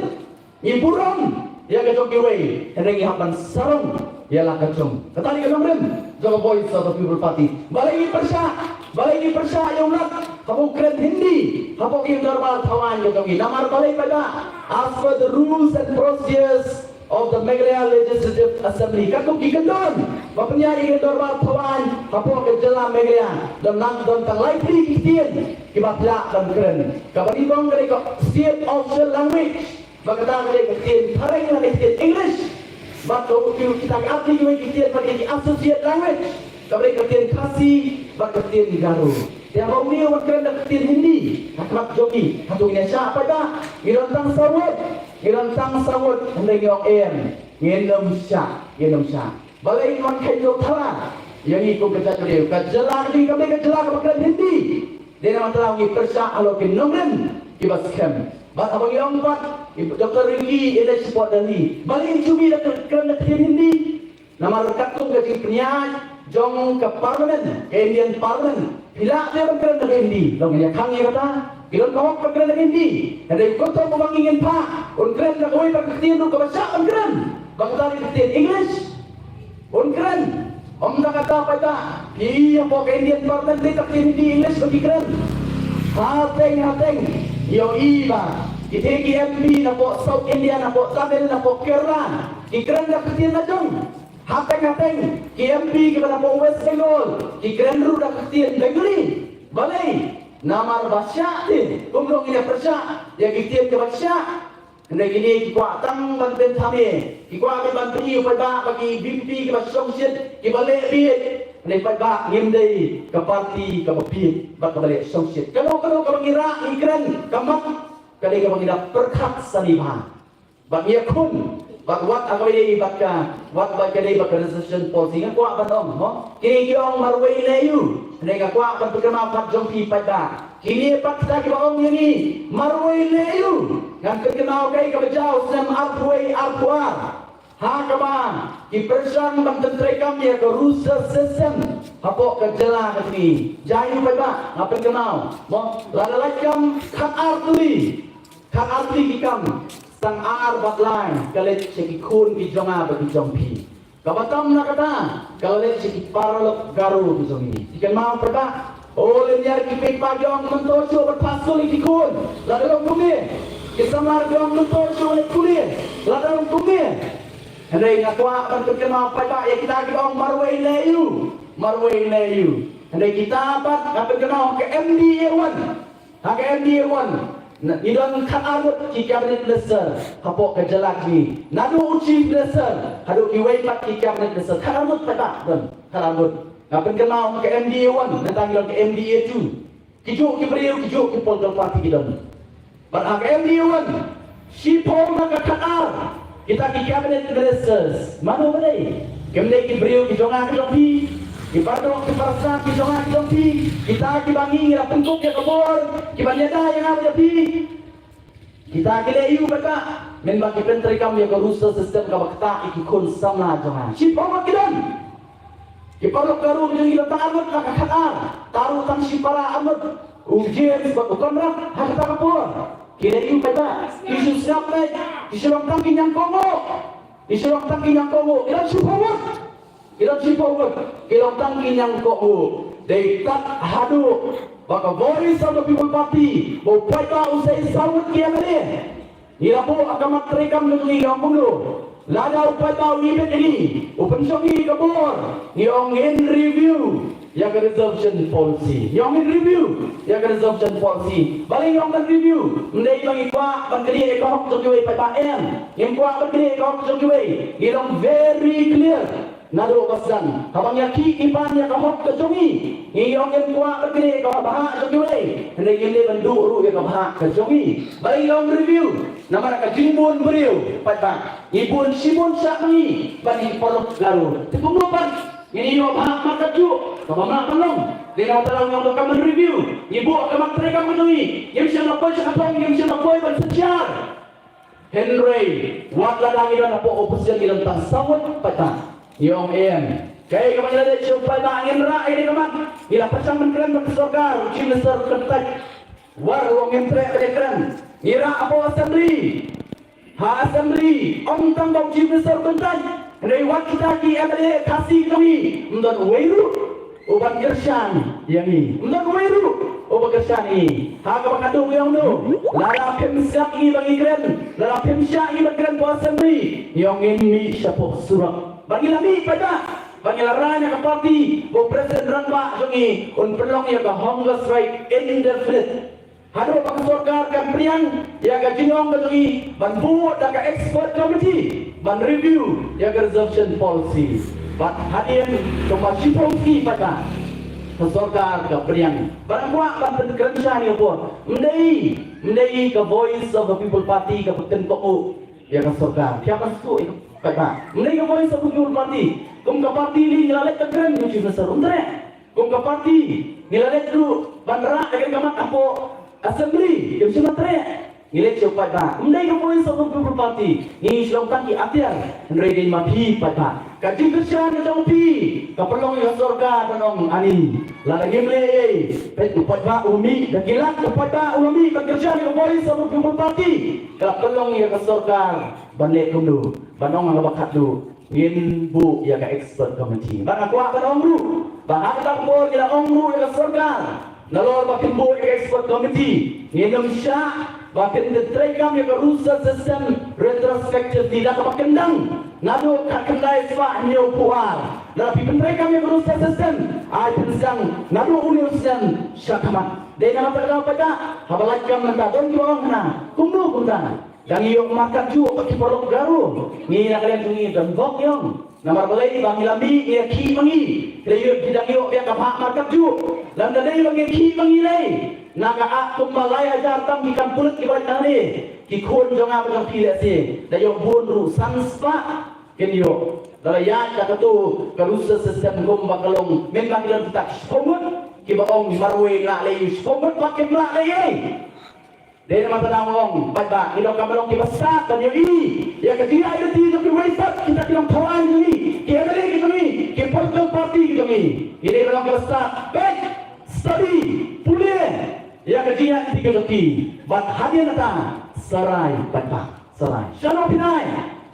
Ngi burom ïa ka jong kiwei, hynrei ngi hap ban sarong ïa la ka jong. Kata dei ka nongrim jong ka Voice of the People Party. Balei ngi pyrshah, balei ngi pyrshah ïa u Lat haba u kren Hindi hapoh ki dorbar thaw aiñ ka jong ngi? Namar balei paidbah? As per the rules and procedures of the Meghalaya Legislative Assembly, katkum ki kyndon ba pynïaid ïa ki dorbar thaw aiñ hapoh ka jylla Meghalaya, don lang, don tang lai tylli ki ktien kiba phi lah ban kren. Kaba nyngkong ka dei ka state official language, ba kata ka dei ka ktien phareng lane ka ktien English. Bad ka, kita ki artylli kiwei ki ktien ba dei ki associate language, kaba dei ka ktien Khasi bad ka ktien Garo. Te haba une u wan kren da ka ktien Hindi ha khmat jong ngi, hato ngin ïa shah paidbah? Ngi don tang saw ngut, ngi don tang saw ngut, hynrei ngi ong em, ngin ym shah, ngin ym shah. Balei ngi wan kheiñ jong thala ïa ngi kum ka jaitbynriew? Ka jylla ka jong ngi kam dei ka jylla kaba kren Hindi. Dei namar kata ngi pyrshah halor ki nongrim kiba skhem. Bad haba ngi ong pat, i Doctor Ricky i leit shapoh Delhi, balei u shu mih da ka, kren da ka ktien Hindi? Namar katkum ka jingpynïaid jong ka Parliament, ka Indian Parliament, phi lah te ban kren da ka Hindi. Long ïa khang ïa kata, ki don ka hok ban kren da ka Hindi. Hynrei kumta ba ngi ngin phah, un kren da kawei pat ka ktien ruh kaba shah ban kren, ba kata dei ka ktien English. Un kren. Ym tang kata paidbah, phi i hapoh ka Indian Parliament dei ka ktien Hindi English ba ki kren. Hateng hateng, ïohi ba kitei ki M P napoh South India, napoh Tamil, napoh Kerala, ki kren da ka ktien la jong. Hateng hateng, ki M P kiba napoh West Bengal, ki kren ruh da ka ktien Bengali. Balei? Namar ba shah te, kumno ngin ïa pyrshah ïa ki ktien kiba shah? Hynrei kine ki kwah tang ban pynthame, ki kwah ban pyni ïa u paidbah ba ki V P P kiba shongshit, kiba leh bieit. Hynrei paidbah, ngim dei ka party kaba bieit bad kaba leh shongshit. Kano kano kaba ngi rah ngi kren, ka mat ka dei kaba ngi da pyrkhat sani bha. Bad ngi ïakhun bad wat ha kaba ïadei bad ka, wat bad ka dei bad ka reservation policy. Nga kwah ban ong, mo, kine ki ong marwei leh aiu. Hynrei nga kwah ban pynkynmaw pat jong phi paidbah, kine pat kita kiba ong ïa ngi marwei leh aiu, ngan pynkynmaw kaei kaba jia ha u snem arphew wei arphew ar, ha kaba ki pyrshang ban pyntreikam ïa ka roster system hapoh ka jylla ka jong ngi. Jia aiu paidbah? Nga pynkynmaw, mo, lada lait kam khatar tylli, khatar tylli ki kam, tang ar bad lai ka leit sha ki khun ki jong nga bad ki jong phi. Kaba tam na kata, ka la leit sha ki paralok Garo ki jong ngi. Phi kynmaw paidbah? O, lynñiar ki paidbah ki ong mynta shuh ban phah skul ïa ki khun, lada long kumne. Ki samla ki ong mynta shuh leit pule, lada long kumne. Hynrei nga kwah ban pynkynmaw paidbah ïa kita kiba ong marwei leh aiu, marwei leh aiu. Hynrei kita pat, nga pynkynmaw, ka M D A one, ha ka M D A one, Ngi don khatar ngut ki cabinet minister hapoh ka jylla jong ngi. Naduh u chief minister haduh kiwei pat ki cabinet minister, khatar ngut pat don, khatar ngut. Nga pynkynmaw ka M D A one, nangta ngi don ka M D A two. Kijuh ki briew, kijuh ki political party ki don. Bad ha ka M D A one, shiphew na ka khatar kita ki cabinet ministers, mano ba dei? Kim dei ki briew ki jong nga ki jong phi, ki paralok ki parasnam ki jong nga ki jong phi, kita kiba ngi la pynkup ïa ka bor, kiba ïada ïa nga ïa phi. Kita ki leh aïu kata? Mynba ki pyntreikam ïa ka roster system kaba ktah ïa ki khun samla jong nga. Shiphew ngut ki don. Ki paralok Garo ki jong ngi don tang ar ngut ha ka khatar. Tang u tang shipara ar ngut, u James bad u Conrad ha kata ka por. Ki leh aïu kata? Ki shu sngap beit. Ki shu long tang ki ñiangkohnguh. Ki shu long tang ki ñiangkohnguh. Ki don shiphew ngut. Ki don shiphew ngut. Ki long tang ki ñiangkohnguh. Dei tat haduh ba ka Voice of the People Party, ba u paidbah u sei saw ngut ki M L A. Ngi la buh ha ka mat treikam jong ngi, ngi ong kumno? Lada u paidbah u ibit ïa ngi, u pynshong ïa ngi ka bor, ngi ong ngin review ïa ka reservation policy. Ngi ong ngin review ïa ka reservation policy. Balei ngi ong ngin review? Ym dei ba ngi kwah ban knieh ïa ka hok jong kiwei paidbah, em. Ngim kwah ban knieh ïa ka hok jong kiwei. Ngi long very clear. Naduh ba sdang, haba ngi ïakhih i ban ïa ka hok ka jong ngi, ngi ong ngim kwah ban knieh ïa ka bhah jong kiwei, hynrei ngim dei ban duh ruh ïa ka bhah ka jong ngi. Balei ngi ong review? Namar ka jingbun briew paidbah, ngi bun shibun shah ma ngi bad ngi paralok Garo. Te kumno pat ngin ïoh bhah markatjuh kaba mlak ban long? Dei na kata ka daw ngi ong to kam ban review. Ngi buh ha ka mat treikam ka jong ngi, ngim shym la poi sha ka thong, ngim shym la poi ban synshar. Hynrei wat lada ngi don hapoh opposition, ngi don tang saw ngut paidbah, ngi ong em. Kaei kaba ngi la leit sha u paidbah, ngin rah ïa ka mat. Ngi la pyrshang ban kren bad ka sorkar, u Chief Minister u kyntait. Wat u ong ngim treh ban ïakren. Ngi rah hapoh Assembly. Ha Assembly, ym tang ba u Chief Minister u kyntait, hynrei wat kita ki M L A Khasi jong ngi, ym don uwei ruh uban kyrshan ïa ngi. Ym don uwei ruh uba kyrshan ïa ngi. Ha kaba khatduh ngi ong kumno? Lada phim sngap ïa ngi ba ngi kren, lada phim shah ïa ngi ban kren hapoh Assembly, ngi ong ngin mih shapoh surok. Ba ngi la mih paidbah, ba ngi la rai na ka party ba u President Rangbah jong ngi un pynlong ïa ka hunger strike indefinite. Haduh ba ka sorkar kan pdiang ïa ka jingong ka jong ngi ban buh da ka expert committee ban review ïa ka reservation policy. Bad hadien kumba shiphew sngi pat, ka sorkar ka pdiang. Bad nga kwah ban pynkren shai ïa ka por. Ym dei, ym dei ka Voice of the People Party kaba kynkoh ïa ka sorkar. Phi hap ban sngewthuh ïa ka pat. Ym dei ka Voice of the People Party. Kum ka party ngi la leit ban kren ïa u Chief Minister, um treh. Kum ka party ngi la leit ruh ban rah ïa ka mat hapoh Assembly, kim shym la treh. Ngi leit sha u paidbah. Ym dei ka Voice of the People Party. Ngi shu long tang ki atiar. Hynrei dei ma phi paidbah. Ka jingkyrshan ka jong phi ka pynlong ïa ka sorkar ban ong ani, lada ngim leh ei ei, peit u paidbah u mih da ki lak, u paidbah u mih ban kyrshan ïa ka Voice of the People Party. Ka pynlong ïa ka sorkar ban leh kumno? Ban ong ha kaba khatduh, ngin buh ïa ka expert committee. Bad nga kwah ban ong ruh ba ha kata ka por ngi la ong ruh ïa ka sorkar, nalor ba kin buh ïa ka expert committee, ngin ym shah ba kin treikam ïa ka roster system retrospectively da kaba kyndang naduh khatkhyndai spah hynñiewphew ar. Lada phi pyntreikam ïa ka roster system, ai pynsdang naduh une u snem sha khmat. Dei na kata ka daw pat, haba lait kam mynta don kiba ong hana, kumno kumta? Dang ïoh markatjuh bad ki paralok Garo. Ngi na ka liang jong ngi don bok ïong. Namar balei? Ba ngi la mih, ngi ïakhih ma ngi. Ki la ïoh, ki dang ïoh biang ka bhah markatjuh. Lada dei ba ngi ïakhih ma ngi lei, na ka ah kumba lai hajar tam ki kam pulit kiba leit nangne, ki khun jong nga bad jong phi lehse da ïoh bun ruh san spah kin ïoh. Lada ïaid da kato ka roster system kumba ka long, mynba ngi don kita ki shiphew ngut kiba ong marwei lah lei, shiphew ngut pat kim lah lei ei. Dei namar kata nga ong paidbah, ngi donkam ban long kiba stad ban ïohi ïa ka jingïaid lynti jong kiwei pat kita ki nongthaw aiñ jong ngi, ki M L A ki jong ngi, ki political party ki jong ngi. Ngi dei ban long kiba stad. Peit, study, pule ïa ka jingïaid lynti ka jong ki. Bad hadien kata, sarai paidbah, sarai. Shano phi nai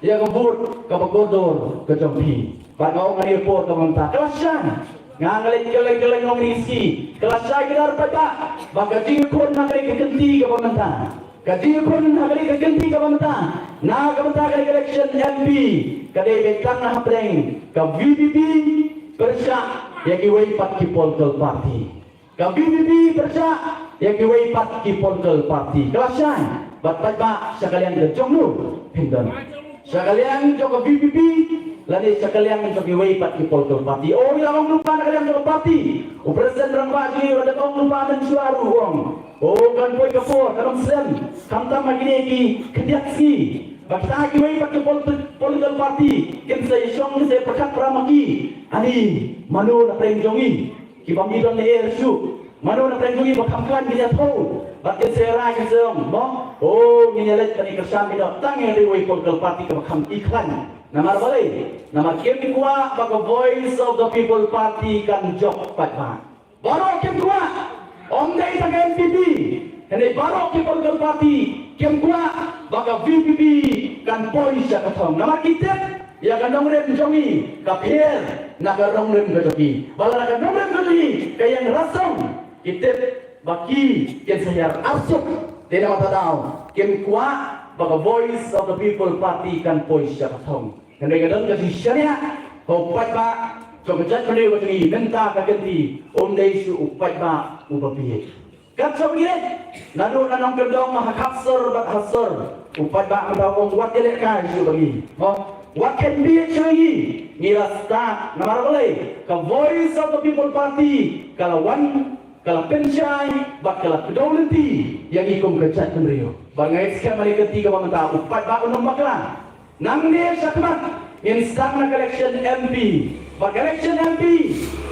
ïa ka vote kaba kordor ka jong phi? Bad nga ong ha kane ka por kaba mynta, ka la shai. Nga, nga leit kylleng kylleng ong ïa ki, ka la shai kdar paidbah ba ka jingïakhun ha kane ka kynti kaba mynta, ka jingïakhun ha kane ka kynti kaba mynta, na ka bynta kane ka election M P, ka dei beit tang na hapdeng ka V P P pyrshah ïa kiwei pat ki political party. Ka VPP pyrshah ïa kiwei pat ki political party. Ka la shai bad paidbah sha ka liang ka jong no phin don. Sha ka liang jong ka VPP lane sha ka liang jong kiwei pat ki political party. O, ngi la ong lypa na ka liang jong ka party. U President Rangbah jong ngi u la dep ong lypa mynshuwa ruh u ong, o, kan poi ka por, kan ym slem. Khamtam ha kine ki khyndiat sngi ba kita kiwei pat ki politi-, political party kin sa ïashong, kin sa ïapyrkhat para ma ki. Ani mano na pdeng jong ngi? Kiba ngi don ne er shuh. Mano na pdeng jong ngi ba kham khlaiñ kin ïathuh? Bad kin sa rai kin sa ong, mo? O, ngin ïaleit ban ïakyrshan beit noh tang ïa kiwei political party kiba kham i khlaiñ. Namar balei? Namar kim kwah ba ka Voice of the People Party kan jop paidbah. Baroh kim kwah. Ym dei tang ka NPP, hynrei baroh ki political party kim kwah ba ka VPP kan poi sha ka thong. Namar ki tip ïa ka nongrim jong ngi ka pher na ka nongrim ka jong ki. Ba lada ka nongrim ka jong ngi ka ïeng rasong, ki tip ba ki kin sa hiar arsut. Te namar kata daw kim kwah ba ka Voice of the People Party kan poi sha ka thong. Hynrei ka don ka jingshaniah ha u paidbah jong ka jaitbynriew ka jong ngi. Mynta ka kynti ym dei shuh u paidbah uba bieit. Kat shaba ngi leit naduh na nongkyndong ha khapsor bad ha sor, u paidbah mynta u ong wat ïalehkai shuh bad ngi, mo, wat kheiñ bieit shuh ïa ngi. Ngi la stad. Namar balei? Ka Voice of the People Party ka la wan, ka la pynshai bad ka la kdew lynti ïa ngi kum ka jaitbynriew. Bad nga ngeit skhem ha kane ka kynti kaba mynta u paidbah un ym bakla. Nangne shakhmat ngin sdang na ka election MP. Bad ka election MP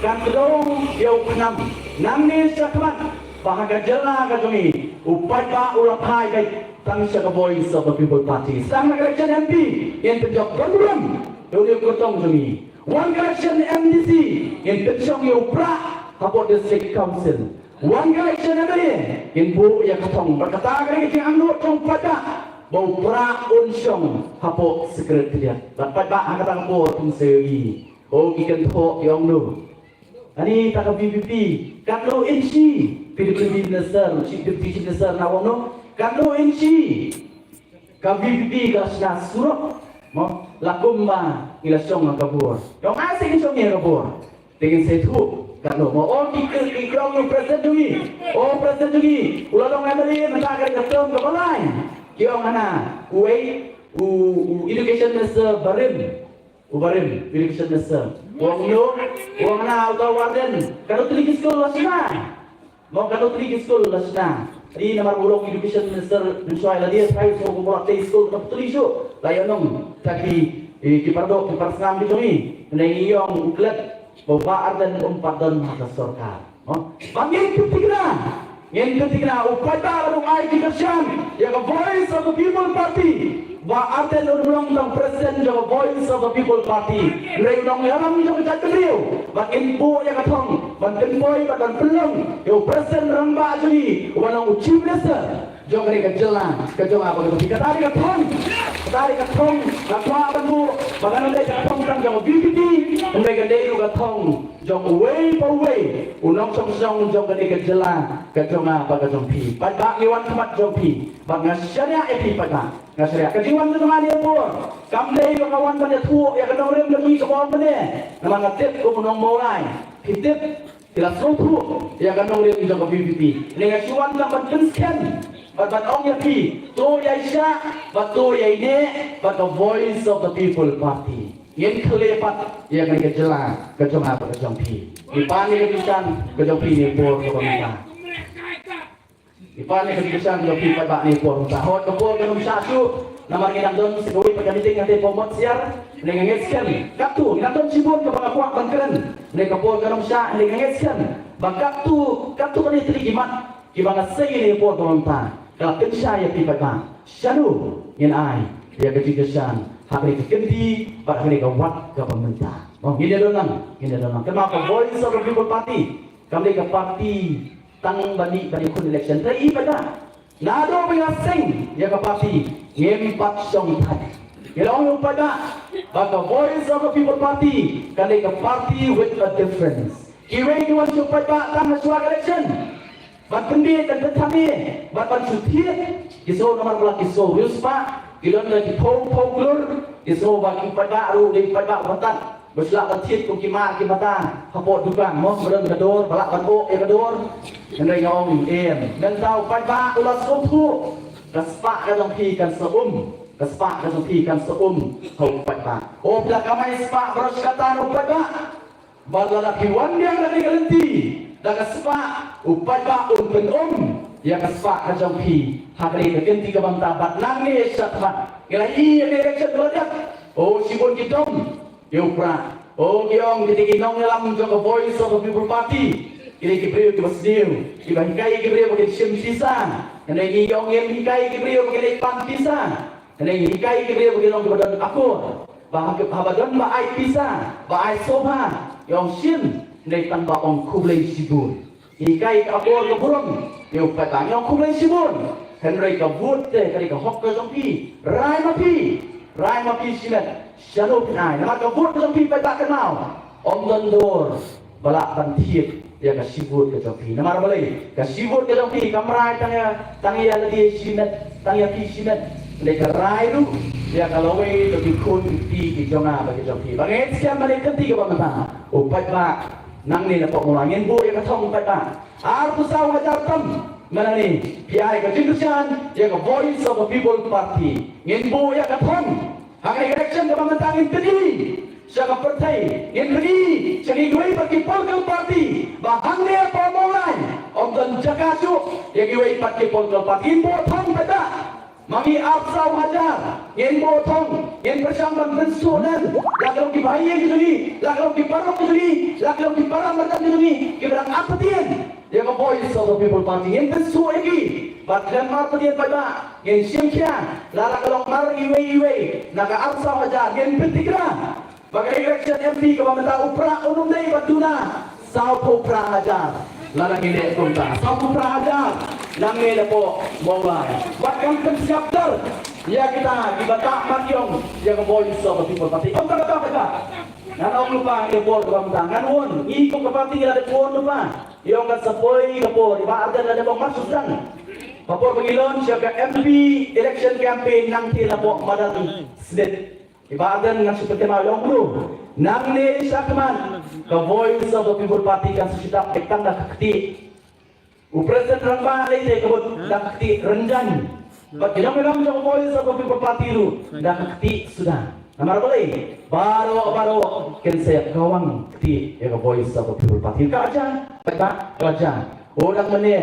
kan kdew ïa u khnam. Nangne shakhmat ba ha ka jylla ka jong ngi u paidbah u la phai beit tang sha ka Voice of the People Party. Sdang na ka election MP ngin pynjop don burom ïa une u kyrtong jong ngi. Wan ka election MDC ngin pynshong ïa u prah hapoh District Council. Wan ka election MLA ngin buh ïa ka thong. Bad kata ka dei ka jingangnud jong u paidbah ba u prah un shong hapoh Secretariat. Bad paidbah ha kata ka por phin sa ïohi. O, ki kynthoh ki ong no, ani ta ka VPP, katno inchi PWD minister, chief, deputy chief minister na ong no, katno inchi ka VPP ka la shna surok, mo, la kumba ngi la shong ha ka bor. Ong ai se ngi shong ha ka bor. Te ngin sa ïathuh katno, mo. O, ki, ki, ki, ki ong u president jong ngi, o, president jong ngi u la long MLA mynta ka dei ka term kaba lai. Ki ong hana uwei u, u education minister barim, u barim, u education minister u ong no, u ong hana uta u Ardent katno tylli ki skul la shna. Mo, katno tylli ki skul la shna. Dei namar u long education minister mynshuwa la dei tharai u sngewbha ba tei skul katno tylli shuh. La ïa nong ta ki, eh, ki paradoh ki parasngam ki jong ngi. Hynrei ngi ong u klet ba u Bah Ardent um pat don ha ka sorkar. Mo, ba ngin pynthikna, ngin pynthikna u paidbah la dang ai ki kyrshan ïa ka Voice of the People Party. Bah Ardent un long tang president jong ka Voice of the People Party. Hynrei u nongïalam jong ka jaitbynriew. Bad ngin buh ïa ka thong ban pynpoi bad ban pynlong ïa u president rangbah jong ngi uba long u chief minister jong kane ka jylla ka jong nga bad ka jong phi. Kata dei ka thong, kata dei ka thong nga kwah ban buh. Ba kan ym dei ka thong tang jong ka VPP, hynrei ka dei ruh ka thong jong uwei pa uwei u nongshong shnong jong kane ka jylla ka jong nga bad ka jong phi. Paidbah, ngi wan khmat jong phi bad nga shaniah ïa phi paidbah. Nga shaniah. Ka jingwan jong nga ha kane ka por kam dei ba nga wan ban ïathuh ïa ka nongrim ka jong ngi kaba ong mynne. Namar nga tip kum u nong Mawlai phi tip, phi la sngewthuh ïa ka nongrim jong ka VPP. Hynrei nga shu wan tang ban pynskhem bad ban ong ïa phi, to ïaishah bad to ïaineh bad ka Voice of the People Party. Ngin khleh pat ïa kane ka jylla ka jong nga bad ka jong phi. Ngi pan ïa ka jingkyrshan ka jong phi ha kane ka por kaba mynta. Ngi pan ïa ka jingkyrshan jong phi paidbah ha kane ka por mynta. Hooid, ka por kan ym shah shuh namar ngi dang don sa kawei pat ka meeting hangtei hapoh Motsiar. Hynrei nga ngeit skhem katto, ngi dang don shibun kaba nga kwah ban kren. Hynrei ka por kan ym shah, hynrei nga ngeit skhem ba katto, katto katne tylli ki mat kiba nga sei ha kane ka por kaba mynta ka la pynshai ïa phi paidbah shano ngin ai ïa ka jingkyrshan ha kane ka kynti bad ha kane ka wat kaba mynta. Mo, ngin ïa don lang, ngin ïa don lang. Kynmaw, ka Voice of the People Party kam dei ka party tang ban ïa, ban ïakhun election. Te i paidbah, naduh ba ngi la seng ïa ka party ngim pat shong thait. Ngi la ong ïa u paidbah ba ka Voice of the People Party ka dei ka party with a difference. Kiwei ki wan sha u paidbah tang ha shuwa ka election ban pynbiej, ban pynthame bad ban shu thied. Ki sngew namar ba la ki sngew riewspah, ki don da ki phew phew klur, ki sngew ba ki paidbah ruh dei paidbah ba tad. Ba shu lah ban thied kum ki ma ki mata hapoh dukan mo, ba don ka dur, ba lah ban ôh ïa ka dur. Hynrei nga ong em, mynta u paidbah u la sngewthuh, ka spah ka jong phi kan sa um, ka spah ka jong phi kan sa um ha u paidbah. O phi la kamai spah baroh shi katta na u paidbah. Bad lada phi wan biang da kane ka lynti da ka spah, u paidbah un pynum ïa ka spah ka jong phi ha kane ka kynti kaba mynta bad nangne shakhmat. Ngi la ïohi ïa ka election ba la dep, o shibun ki dom ïa u prah. O ki ong kita ki nongïalam jong ka Voice of the People Party, kita ki briew kiba sniew, kiba hikai ki briew ba kin shim pisa. Hynrei ngi ong ngim hikai ki briew ba kin leit pan pisa. Hynrei ngi hikai ki briew ba kin long kiba don akor, ba haba don ba ai pisa, ba ai sngewbha, ngi ong shim, hynrei tang ba ong khublei shibun. Hikai ka akor ka burom ïa u paidbah, ngi ong khublei shibun. Hynrei ka vote te ka dei ka hok ka jong phi. Rai ma phi, rai ma phi shimet shano phin ai. Namar ka vote ka jong phi paidbah kynmaw, ym don dur ba lah ban thied ïa ka shi vote ka jong phi. Namar balei? Ka shi vote ka jong phi kam rai tang ïa, tang ïa lade shimet, tang ïa phi shimet. Lei ka rai ruh ïa ka lawei ka ki khun ki kti ki jong nga bad ki jong phi. Ba ngeit skhem ba ha kane ka kynti kaba mynta, u paidbah nangne napoh Mawlai ngin buh ïa ka thong u paidbah. Arphew saw hajar tam mynta ne phi ai ka jingkyrshan ïa ka Voice of the People Party. Ngin buh ïa ka thong. Ha kane ka election kaba mynta ngin pyni sha ka pyrthei, ngin pyni sha kiwei pat ki political party ba hangne hapoh Mawlai ym don jaka shuh ïa kiwei pat ki political party. Ngin buh thong paidbah. Ma ngi arphew saw hajar ngin buh thong, ngin pyrshang ban pynsuk lem, la ka long ki bahaïing ki jong ngi, la ka long ki paralok ki jong ngi, la ka long ki para marjan ki jong ngi kiba dang ap patien ïa ka Voice of the People Party. Ngin pynsuk ïa ki bad khlem mar patien paidbah. Ngin shim khia, lada ka long mar iwei iwei na ka arphew saw hajar ngin pyntikna ba ka election M P kaba mynta u prah un ym dei ban duna sawphew phra hajar. Lada ngi leh kumta sawphew phra hajar nangne napoh Mawlai. Bad kan pynsngap ter ïa kita kiba tah mat ïong ïa ka Voice of the People Party. Kumta kata kata ngan ong lypa ïa ka por kaba mynta ngan wan, ngi kum ka party ngi la dep wan lypa. Ïong kan sa poi ka por, i Bah Ardent la dep ong mar shu sdang. Ka por ba ngi launch ïa ka M P election campaign nangta napoh madan Snit. I Bah Ardent ngan shu pynkynmaw ïa u, nangne shakhmat ka Voice of the People Party kan sa shu dap beit tang da ka ktieh. U President rangbah lei te ka mut da ka ktieh Rynjaiñ. Bad ki nongïalam jong ka Voice of the People Party ruh da ka ktieh suda. Namar balei? Baroh baroh kin sa ïa kawang ktieh ïa ka Voice of the People Party. Ka la jia, ka la jia. O dang mynne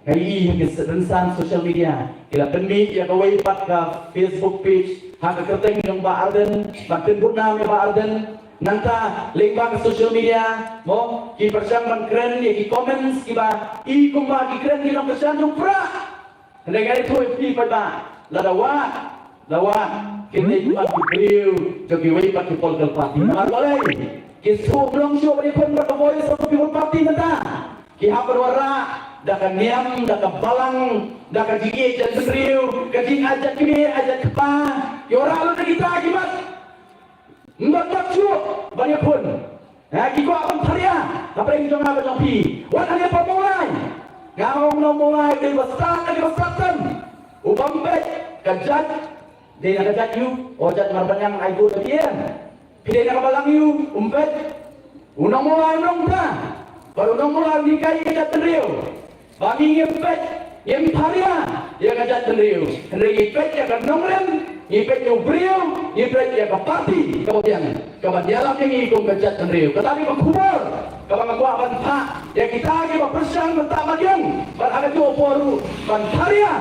nga ïohi ha ki rynsan social media ki la pynmih ïa kawei pat ka Facebook page ha ka kyrteng jong Bah Ardent, ban pynbud nam ïa Bah Ardent. Nangta lyngba ka social media mo ki pyrshang ban kren ïa ki comments kiba i kumba ki kren ki nongkyrshan jong u prah. Hynrei nga ïathuh ïa phi paidbah, lada wad, lada wad kin ïa ki briew jong kiwei pat ki political party. Namar balei? Ki shu long shuh ban ïakhun bad ka Voice of the People Party mynta. Ki hap ban wanrah da ka niam, da ka balang, da ka jingïeit jaitbynriew, ka jingai jait kmie ai jait kpa. Ki wanrah lut da kita ki mat. Ym don jot shuh ban ïakhun. Ha, ki kwah ban pharia hapdeng jong nga bad jong phi. Wat hangne hapoh Mawlai. Nga ong u nong Mawlai u dei ba stad, u dei ba stad tam. U bym peit ka jait. Dei na ka jait ïa u, o jait Marbaniang ai vote ïa phi em. Phi dei na ka balang ïa u, um peit. U nong Mawlai u nongta. Bad u nong Mawlai un hikai ïa ka jaitbynriew ba ngi ngim peit, ngim pharia ïa ka jaitbynriew. Hynrei ngi peit ïa ka nongrim, ngi peit ïa u briew, ngi peit ïa ka party kaba biang, kaba ïalam ïa ngi kum ka jaitbynriew. Kata ka dei ka khubor kaba nga kwah ban phah ïa kita kiba pyrshang ban tah mat ïong bad ha kajuh ka por ruh ban pharia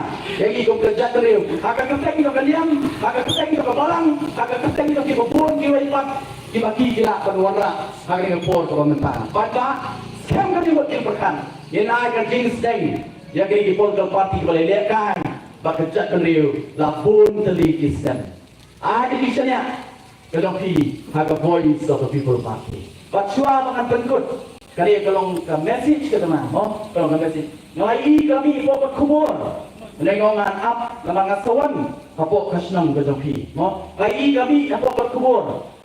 ïa ngi kum ka jaitbynriew ha ka kyrteng jong ka niam, ha ka kyrteng jong ka balang, ha ka kyrteng jong kiba bun kiwei pat kiba ki lah ban wanrah ha kane ka por kaba mynta. Paidbah, skhem ka jingmut jingpyrkhat. Ngin ai ka jingsdang ïa kine ki political party kiba la lehkai bad ka jaitbynriew la bun tylli ki snem. Ai ka jingshaniah ka jong phi ha ka Voice of the People Party. Bad shuwa ba ngan pynkut, kane ka long ka message ka jong nga, mo, ka long ka message. Nga la ïohi ka la mih hapoh kot khubor. Hynrei nga ong ngan ap namar nga sa wan hapoh ka shnong ka jong phi, mo. Nga la ïohi ka la mih hapoh kot khubor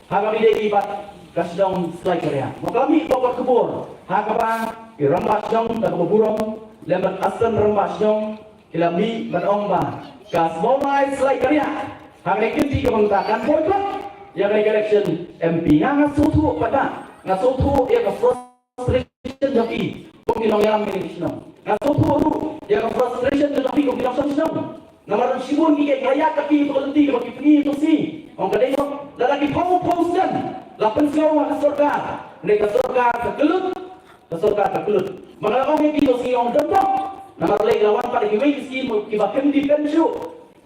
ha kaba ïadei bad ka shnong Slai Kariah. Mo, ka la mih hapoh kot khubor ha kaba i rangbah shnong da kaba burom lem bad asem rangbah shnong ki la mih ban ong ba ka Mawlai Slai Kariah ha kane ka kynti kaba mynta kan boycott. ïa ka election M P. Nga nga sngewthuh pat ba nga sngewthuh ïa ka frustration jong phi kum ki nongïalam ïa ka shnong. Nga sngewthuh ruh ïa ka frustration jong phi kum ki nongshong shnong. Namar shibun ki kynhun ïa ka phi to lynti kaba ki pynïaid to si. Ong ka dei ong lada ki phew phew snem la pynsngew ha ka sorkar, ne ka sorkar ka kyllut, ka sorkar ka kyllut. Ma nga la ong ïa ki to si ong dang bok. Namar lei la wan pat kiwei ki skim kiba kim depend shuh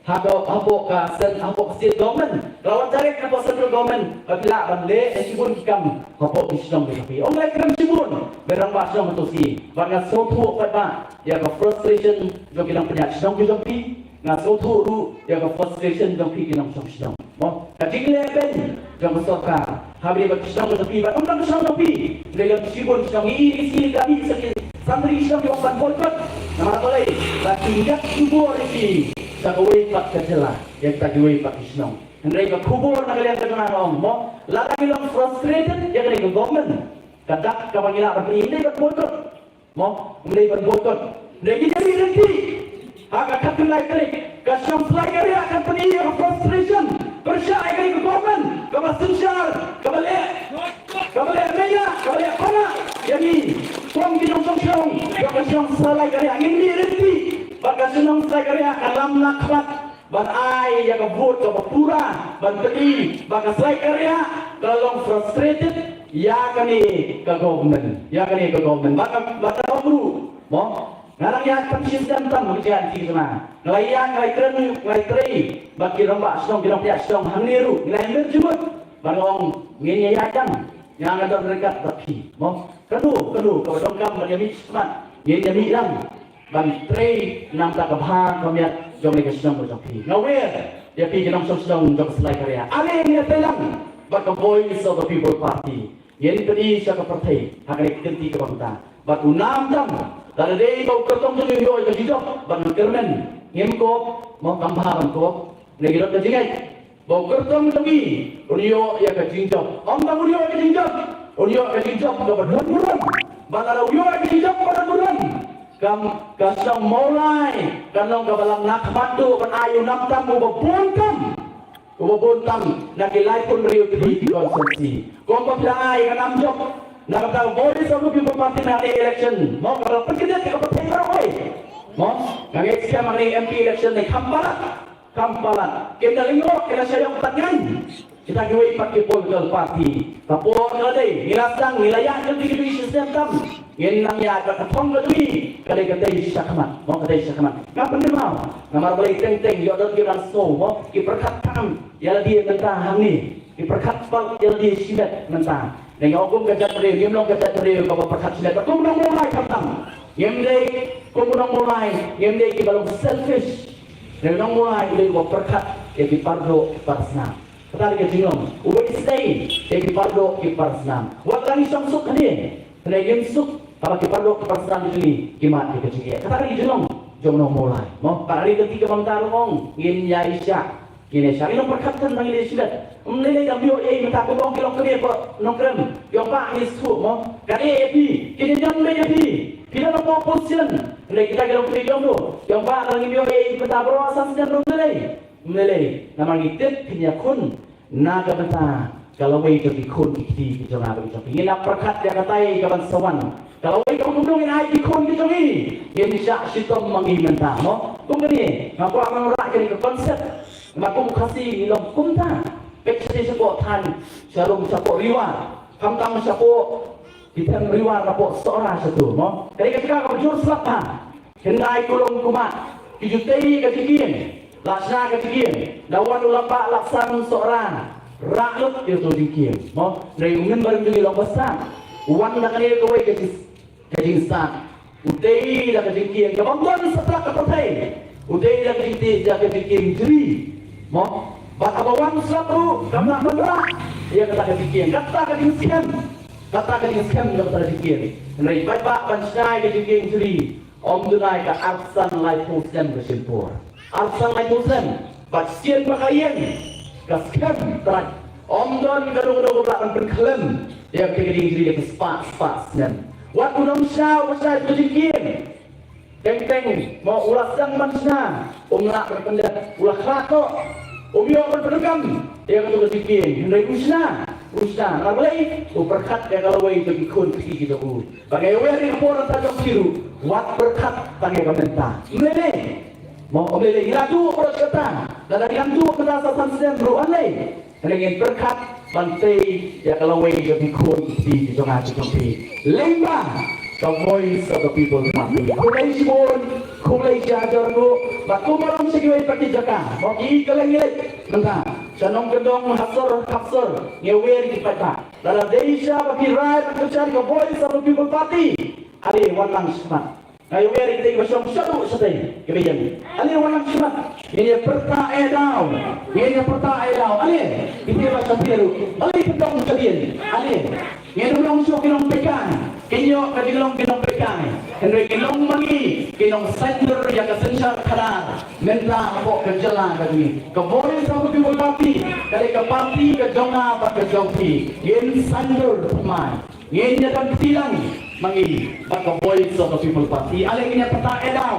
ha ka hapoh ka sen hapoh ka state government. La wan direct hapoh central government. Ba phi lah ban leh shibun ki kam hapoh ki shnong ki jong phi. Ong lei kren shibun. Ba rangbah shnong to si. Ba nga sngewthuh pat ba ïa ka frustration jong ki nongpynïaid shnong ki jong phi. Nga sngewthuh ruh ïa ka frustration jong phi ki nongshong shnong. Mo, ka jingleh beiñ jong ka sorkar ha bri bad ki shnong jong phi bad ym tang ki shnong jong phi. Hynrei ka shibun shnong i i ki ka bih sa ki san ki shnong ki ong ban boycott. Namar balei? Ba ki ngat khubor ïa ki sha kawei pat ka jylla, ïa kita kiwei pat ki shnong. Hynrei ka khubor na ka liang ka jong nga ong mo, lada ki long frustrated ïa kane ka government, ka dak kaba ngi lah ban pynïaid dei ban boycott. Mo, ym dei ban boycott. Dei ngi ïa mih lynti ha ka khatkhyndai tarik. Ka shnong Slaikariah kan pyni ïa ka frustration pyrshah ïa ka government kaba synshar, kaba leh, kaba leh maya, kaba leh pana ïa ngi kum ki nongshong shnong. Ïa ka shnong Slaikariah ngin mih lynti ba ka shnong Slaikariah kan lam na khmat ban ai ïa ka vote kaba pura ban pyni ba ka Slaikariah ka long frustrated ïa kane ka government, ïa kane ka government. Ba ka, ba ka ong ruh mo, nga dang ïaid pynshim tam tam ha ka jingïaid lynti jong nga. Nga la ïaid, nga la kren, nga la trei bad ki rangbah shnong, ki nongpynïaid shnong hangne ruh. Nga la ïaid jingmut ba nga ong ngin ïaid dang, nga nga don ryngkat bad phi mo. Kano kano kaba donkam ban ïa mih shakhmat ngin ïa mih dang ban trei na ka bynta ka bha ka miat jong kane ka shnong jong phi. Nga wer ïa phi ki nongshong shnong jong Slaikariah. Ale ngin ïa peit lang bad ka Voice of the People Party. Ngin pyni sha ka pyrthei ha kane ka kynti kaba mynta. Bad u nam tam, lada dei ba u kyrtong jong ngi u ïoh ïa ka jingjop bad ngan kyrmen, ngim kop mo, kam bha ban kop. Ngi don ka jingngeit ba u kyrtong jong ngi un ïoh ïa ka jingjop. Ym tang un ïoh ïa ka jingjop, un ïoh ïa ka jingjop kaba don burom. Bad lada u ïoh ïa ka jingjop kaba don burom, ka, ka shnong Mawlai kan long kaba lam na khmat ban ai u nam tam uba bun tam, uba bun tam na ki laiphew hynriew tylli ki constituency. Kumba phi la ai ka nam jop na ka bynta Voice of the People Party ha kane ka election mo, kaba la pynkyndiat ïa ka pyrthei baroh kawei mo. Nga ngeit skhem ha kane ka M P election ne kham palat. Kam palat, kim da lyngngoh, kim da shah ïoh pat ngan. Kita kiwei pat ki political party. Ka por ka la dei, ngi la sdang, ngi la ïaid jingkyrkhu shisnem tam. Ngin nang ïaid bad ka thong ka jong ngi, ka dei katei shakhmat, mo, katei shakhmat. Ngam pynkynmaw, namar balei teng teng ïoh don ki rang snow mo, ki pyrkhat tam ïa lade mynta hangne. Ki pyrkhat pat ïa lade shimet mynta. Ngi ong kum ka jaitbynriew, ngim long ka jaitbynriew kaba pyrkhat shimet. Kum nong Mawlai khamtam. Ngim dei kum nong Mawlai, ngim dei kiba long selfish. Nong Mawlai u dei uba pyrkhat ïa ki pardoh ki parsnam. Kata dei ka jinglong. Uba isynei ïa ki pardoh ki parsnam. Wat la ngi shong suk hangne, hynrei ngim suk haba ki pardoh ki parsnam ki jong ngi ki mad ïa ka jingeh. Kata dei ka jinglong jong nong Mawlai. Mo, ka dei ka kti kaba mynta ruh ong ngin ïaishah. Ngin ïa shah, ngin ym pyrkhat than ba ngin ïa shimet. Ym lei lei da ym ïoh ei mynta, kumba ong ki longkmie, nongkrem. Ki ong ba ngin sngewthuh mo. Ka dei ïa phi, kin ïa ñion beit ïa phi. Phi don hapoh opposition. Hynrei kita ki longkmie ki ong noh. Ki ong ba lada ngim ïoh ei mynta baroh san snem ruh ym lei lei. Ym lei lei. Namar ngi tip phin ïakhun na ka bynta ka lawei jong ki khun ki kti ki jong nga bad ki jong phi. Ngin ïa pyrkhat ïa katai kaban sa wan. Ka lawei kaba kumno ngin ai ki khun ki jong ngi. Ngin shah shitom ma ngi mynta mo. Kum kane, nga kwah ban rah kane ka concept. Namar kum u Khasi ngi long kumta. Peit shathie shapoh thaiñ, sharum shapoh Riwar. Khamtam shapoh ki thaiñ Riwar, shapoh Sohra shato mo. Kane ka jaka kaba jur slap bha. Hyndai kulong kumah ki ju tei ka jingkieng. La shna ka jingkieng. Da wan u Lapbah Lapsang Sohra, rah lut ïa uto u jingkieng mo. Hynrei u Myntbynriew jong ngi long ba sah. U wan da kane kawei ka jing, ka jingstad. U tei da ka jingkieng kaba ym don satlak ha pyrthei. U tei da ka jingtei, da ka jingkieng jri mo. Bad haba wan slap ruh kam lah ban rah ïa kata ka jingkieng. Kata ka jingskhem, kata ka jingskhem da kata ka jingkieng. Hynrei paidbah, ban shna ïa ka jingkieng jri ym duna ïa ka arphew san laiphew snem ka shim por. Arphew san laiphew snem. Bad sien ba ka ïeng ka skhem trai. Ym don kano kano kaba lah ban pynkhlem ïa ka jingkieng jri da ka spah spah snem. Wat u nongshna uba shna ïa ka jingkieng, teng teng mo u la sdang ban shna, um lah ban pyndep, u la khlad noh. Um ïoh ban pyndonkam ïa kato ka C P A, hynrei u shna, u shna. Namar balei? U pyrkhat ïa ka lawei jong ki khun ki kti ki jong u. Ba nga ïawer ïa ka por mynta jong phi ruh, wat pyrkhat tang ïa ka mynta. Ym lei lei. Mo, ym lei lei. Ngi la duh baroh kata. Lada ngi la duh mynta sa san snem ruh, ym lei. Hynrei ngin pyrkhat ban tei ïa ka lawei jong ki khun ki kti ki jong nga ki jong phi. Lyngba ka Voice of the People Party. Khublei shibun, khublei shihajar nguh, bad kumba long sha kiwei pat ki jaka. Mo, ki kylleng ngi leit mynta sha nongkyndong ha sor ha sor, ngi wer ki paidbah. Lada dei shisha ba ki rai ban kyrshan ka Voice of the People Party, ale wan lang shakhmat. Nga ïawer ïa kita kiba shong shaduh shatei kiba ïeng. Ale wan lang shakhmat. Ngin ïa pyrta eh daw. Ngin ïa pyrta eh daw. Ale, kita kiba shatei ruh, ale, pyndonkam shatei. Ale, ngin ym long shuh ki nongpeitkai. Kin ïoh ka jinglong ki nongpeitkai. Hynrei kin long ma ngi ki nongsaiñdur ïa ka synshar khadar mynta hapoh ka jylla ka jong ngi. Ka Voice of the People Party ka dei ka party ka jong nga bad ka jong phi. Ngin saiñdur thymmai. Ngin ïa don kti lang ma ngi bad ka Voice of the People Party. Ale, ngin ïa pyrta eh daw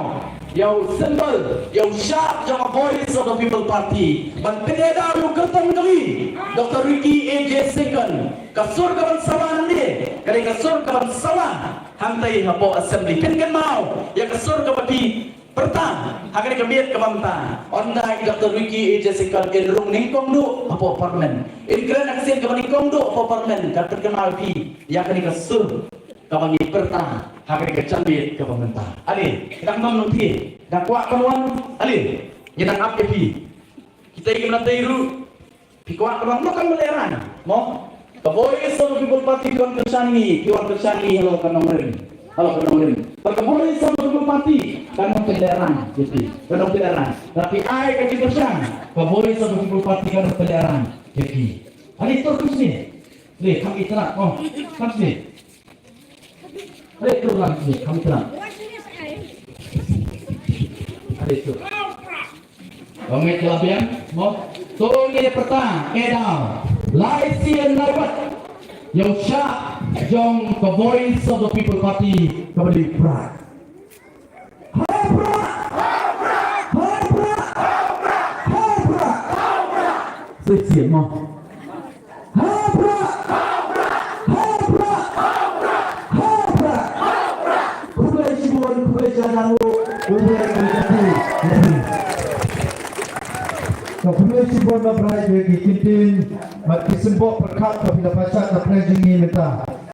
ïa u symbol, ïa u shap jong ka Voice of the People Party ban pynïaid ïa u kyrtong jong ngi, Doctor Ricky A J Syngkon. Ka sur kaban sawa hangne ka dei ka sur kaban sawa hangtei hapoh Assembly. Phin kynmaw ïa ka sur kaba phi pyrta ha kane ka miet kaba mynta. Ynda i Doctor Ricky A J Syngkon in rung nyngkong duh hapoh Parliament, in kren ha ka sien kaba nyngkong duh hapoh Parliament, kan pynkynmaw ïa phi ïa kane ka sur kaba ngi pyrta ha kane ka janmiet kaba mynta. Ale, dang nam nang phi, dang kwah ban wan, ale, ngi dang ap ïa phi. Kita kiba na tei ruh, phi kwah ka bang, mo, kam lehrain, mo? Ka Voice of the People Party ki wan kyrshan ngi, ki wan kyrshan ngi halor ka nongrim, halor ka nongrim. Bad ka Voice of the People Party kan ym pynlehrain ïa phi, kan ym pynlehrain. Lada phi ai ka jingkyrshan, ka Voice of the People Party kan ym pynlehrain ïa phi. Ale, tur kumne. Le, kham itynnad, mo, kham kumne. Ale, tur lang kumne, kham itynnad. Ale, tur. Ong ïa la biang, mo. To ngin ïa pyrta eh daw lai sien lai wat ïa u shap jong ka Voice of the People Party kaba dei Prah. Ha Prah! Ha Prah! Ha Prah! Shisien, mo. Ha Prah! Ha Prah! Ha Prah! Khublei shibun, khublei shihajar nguh, khublei khublei. Khublei shibun, ba brai ki kyntien bad ki symboh pyrkhat ba phi la pynshai na pdeng jong ngi mynta.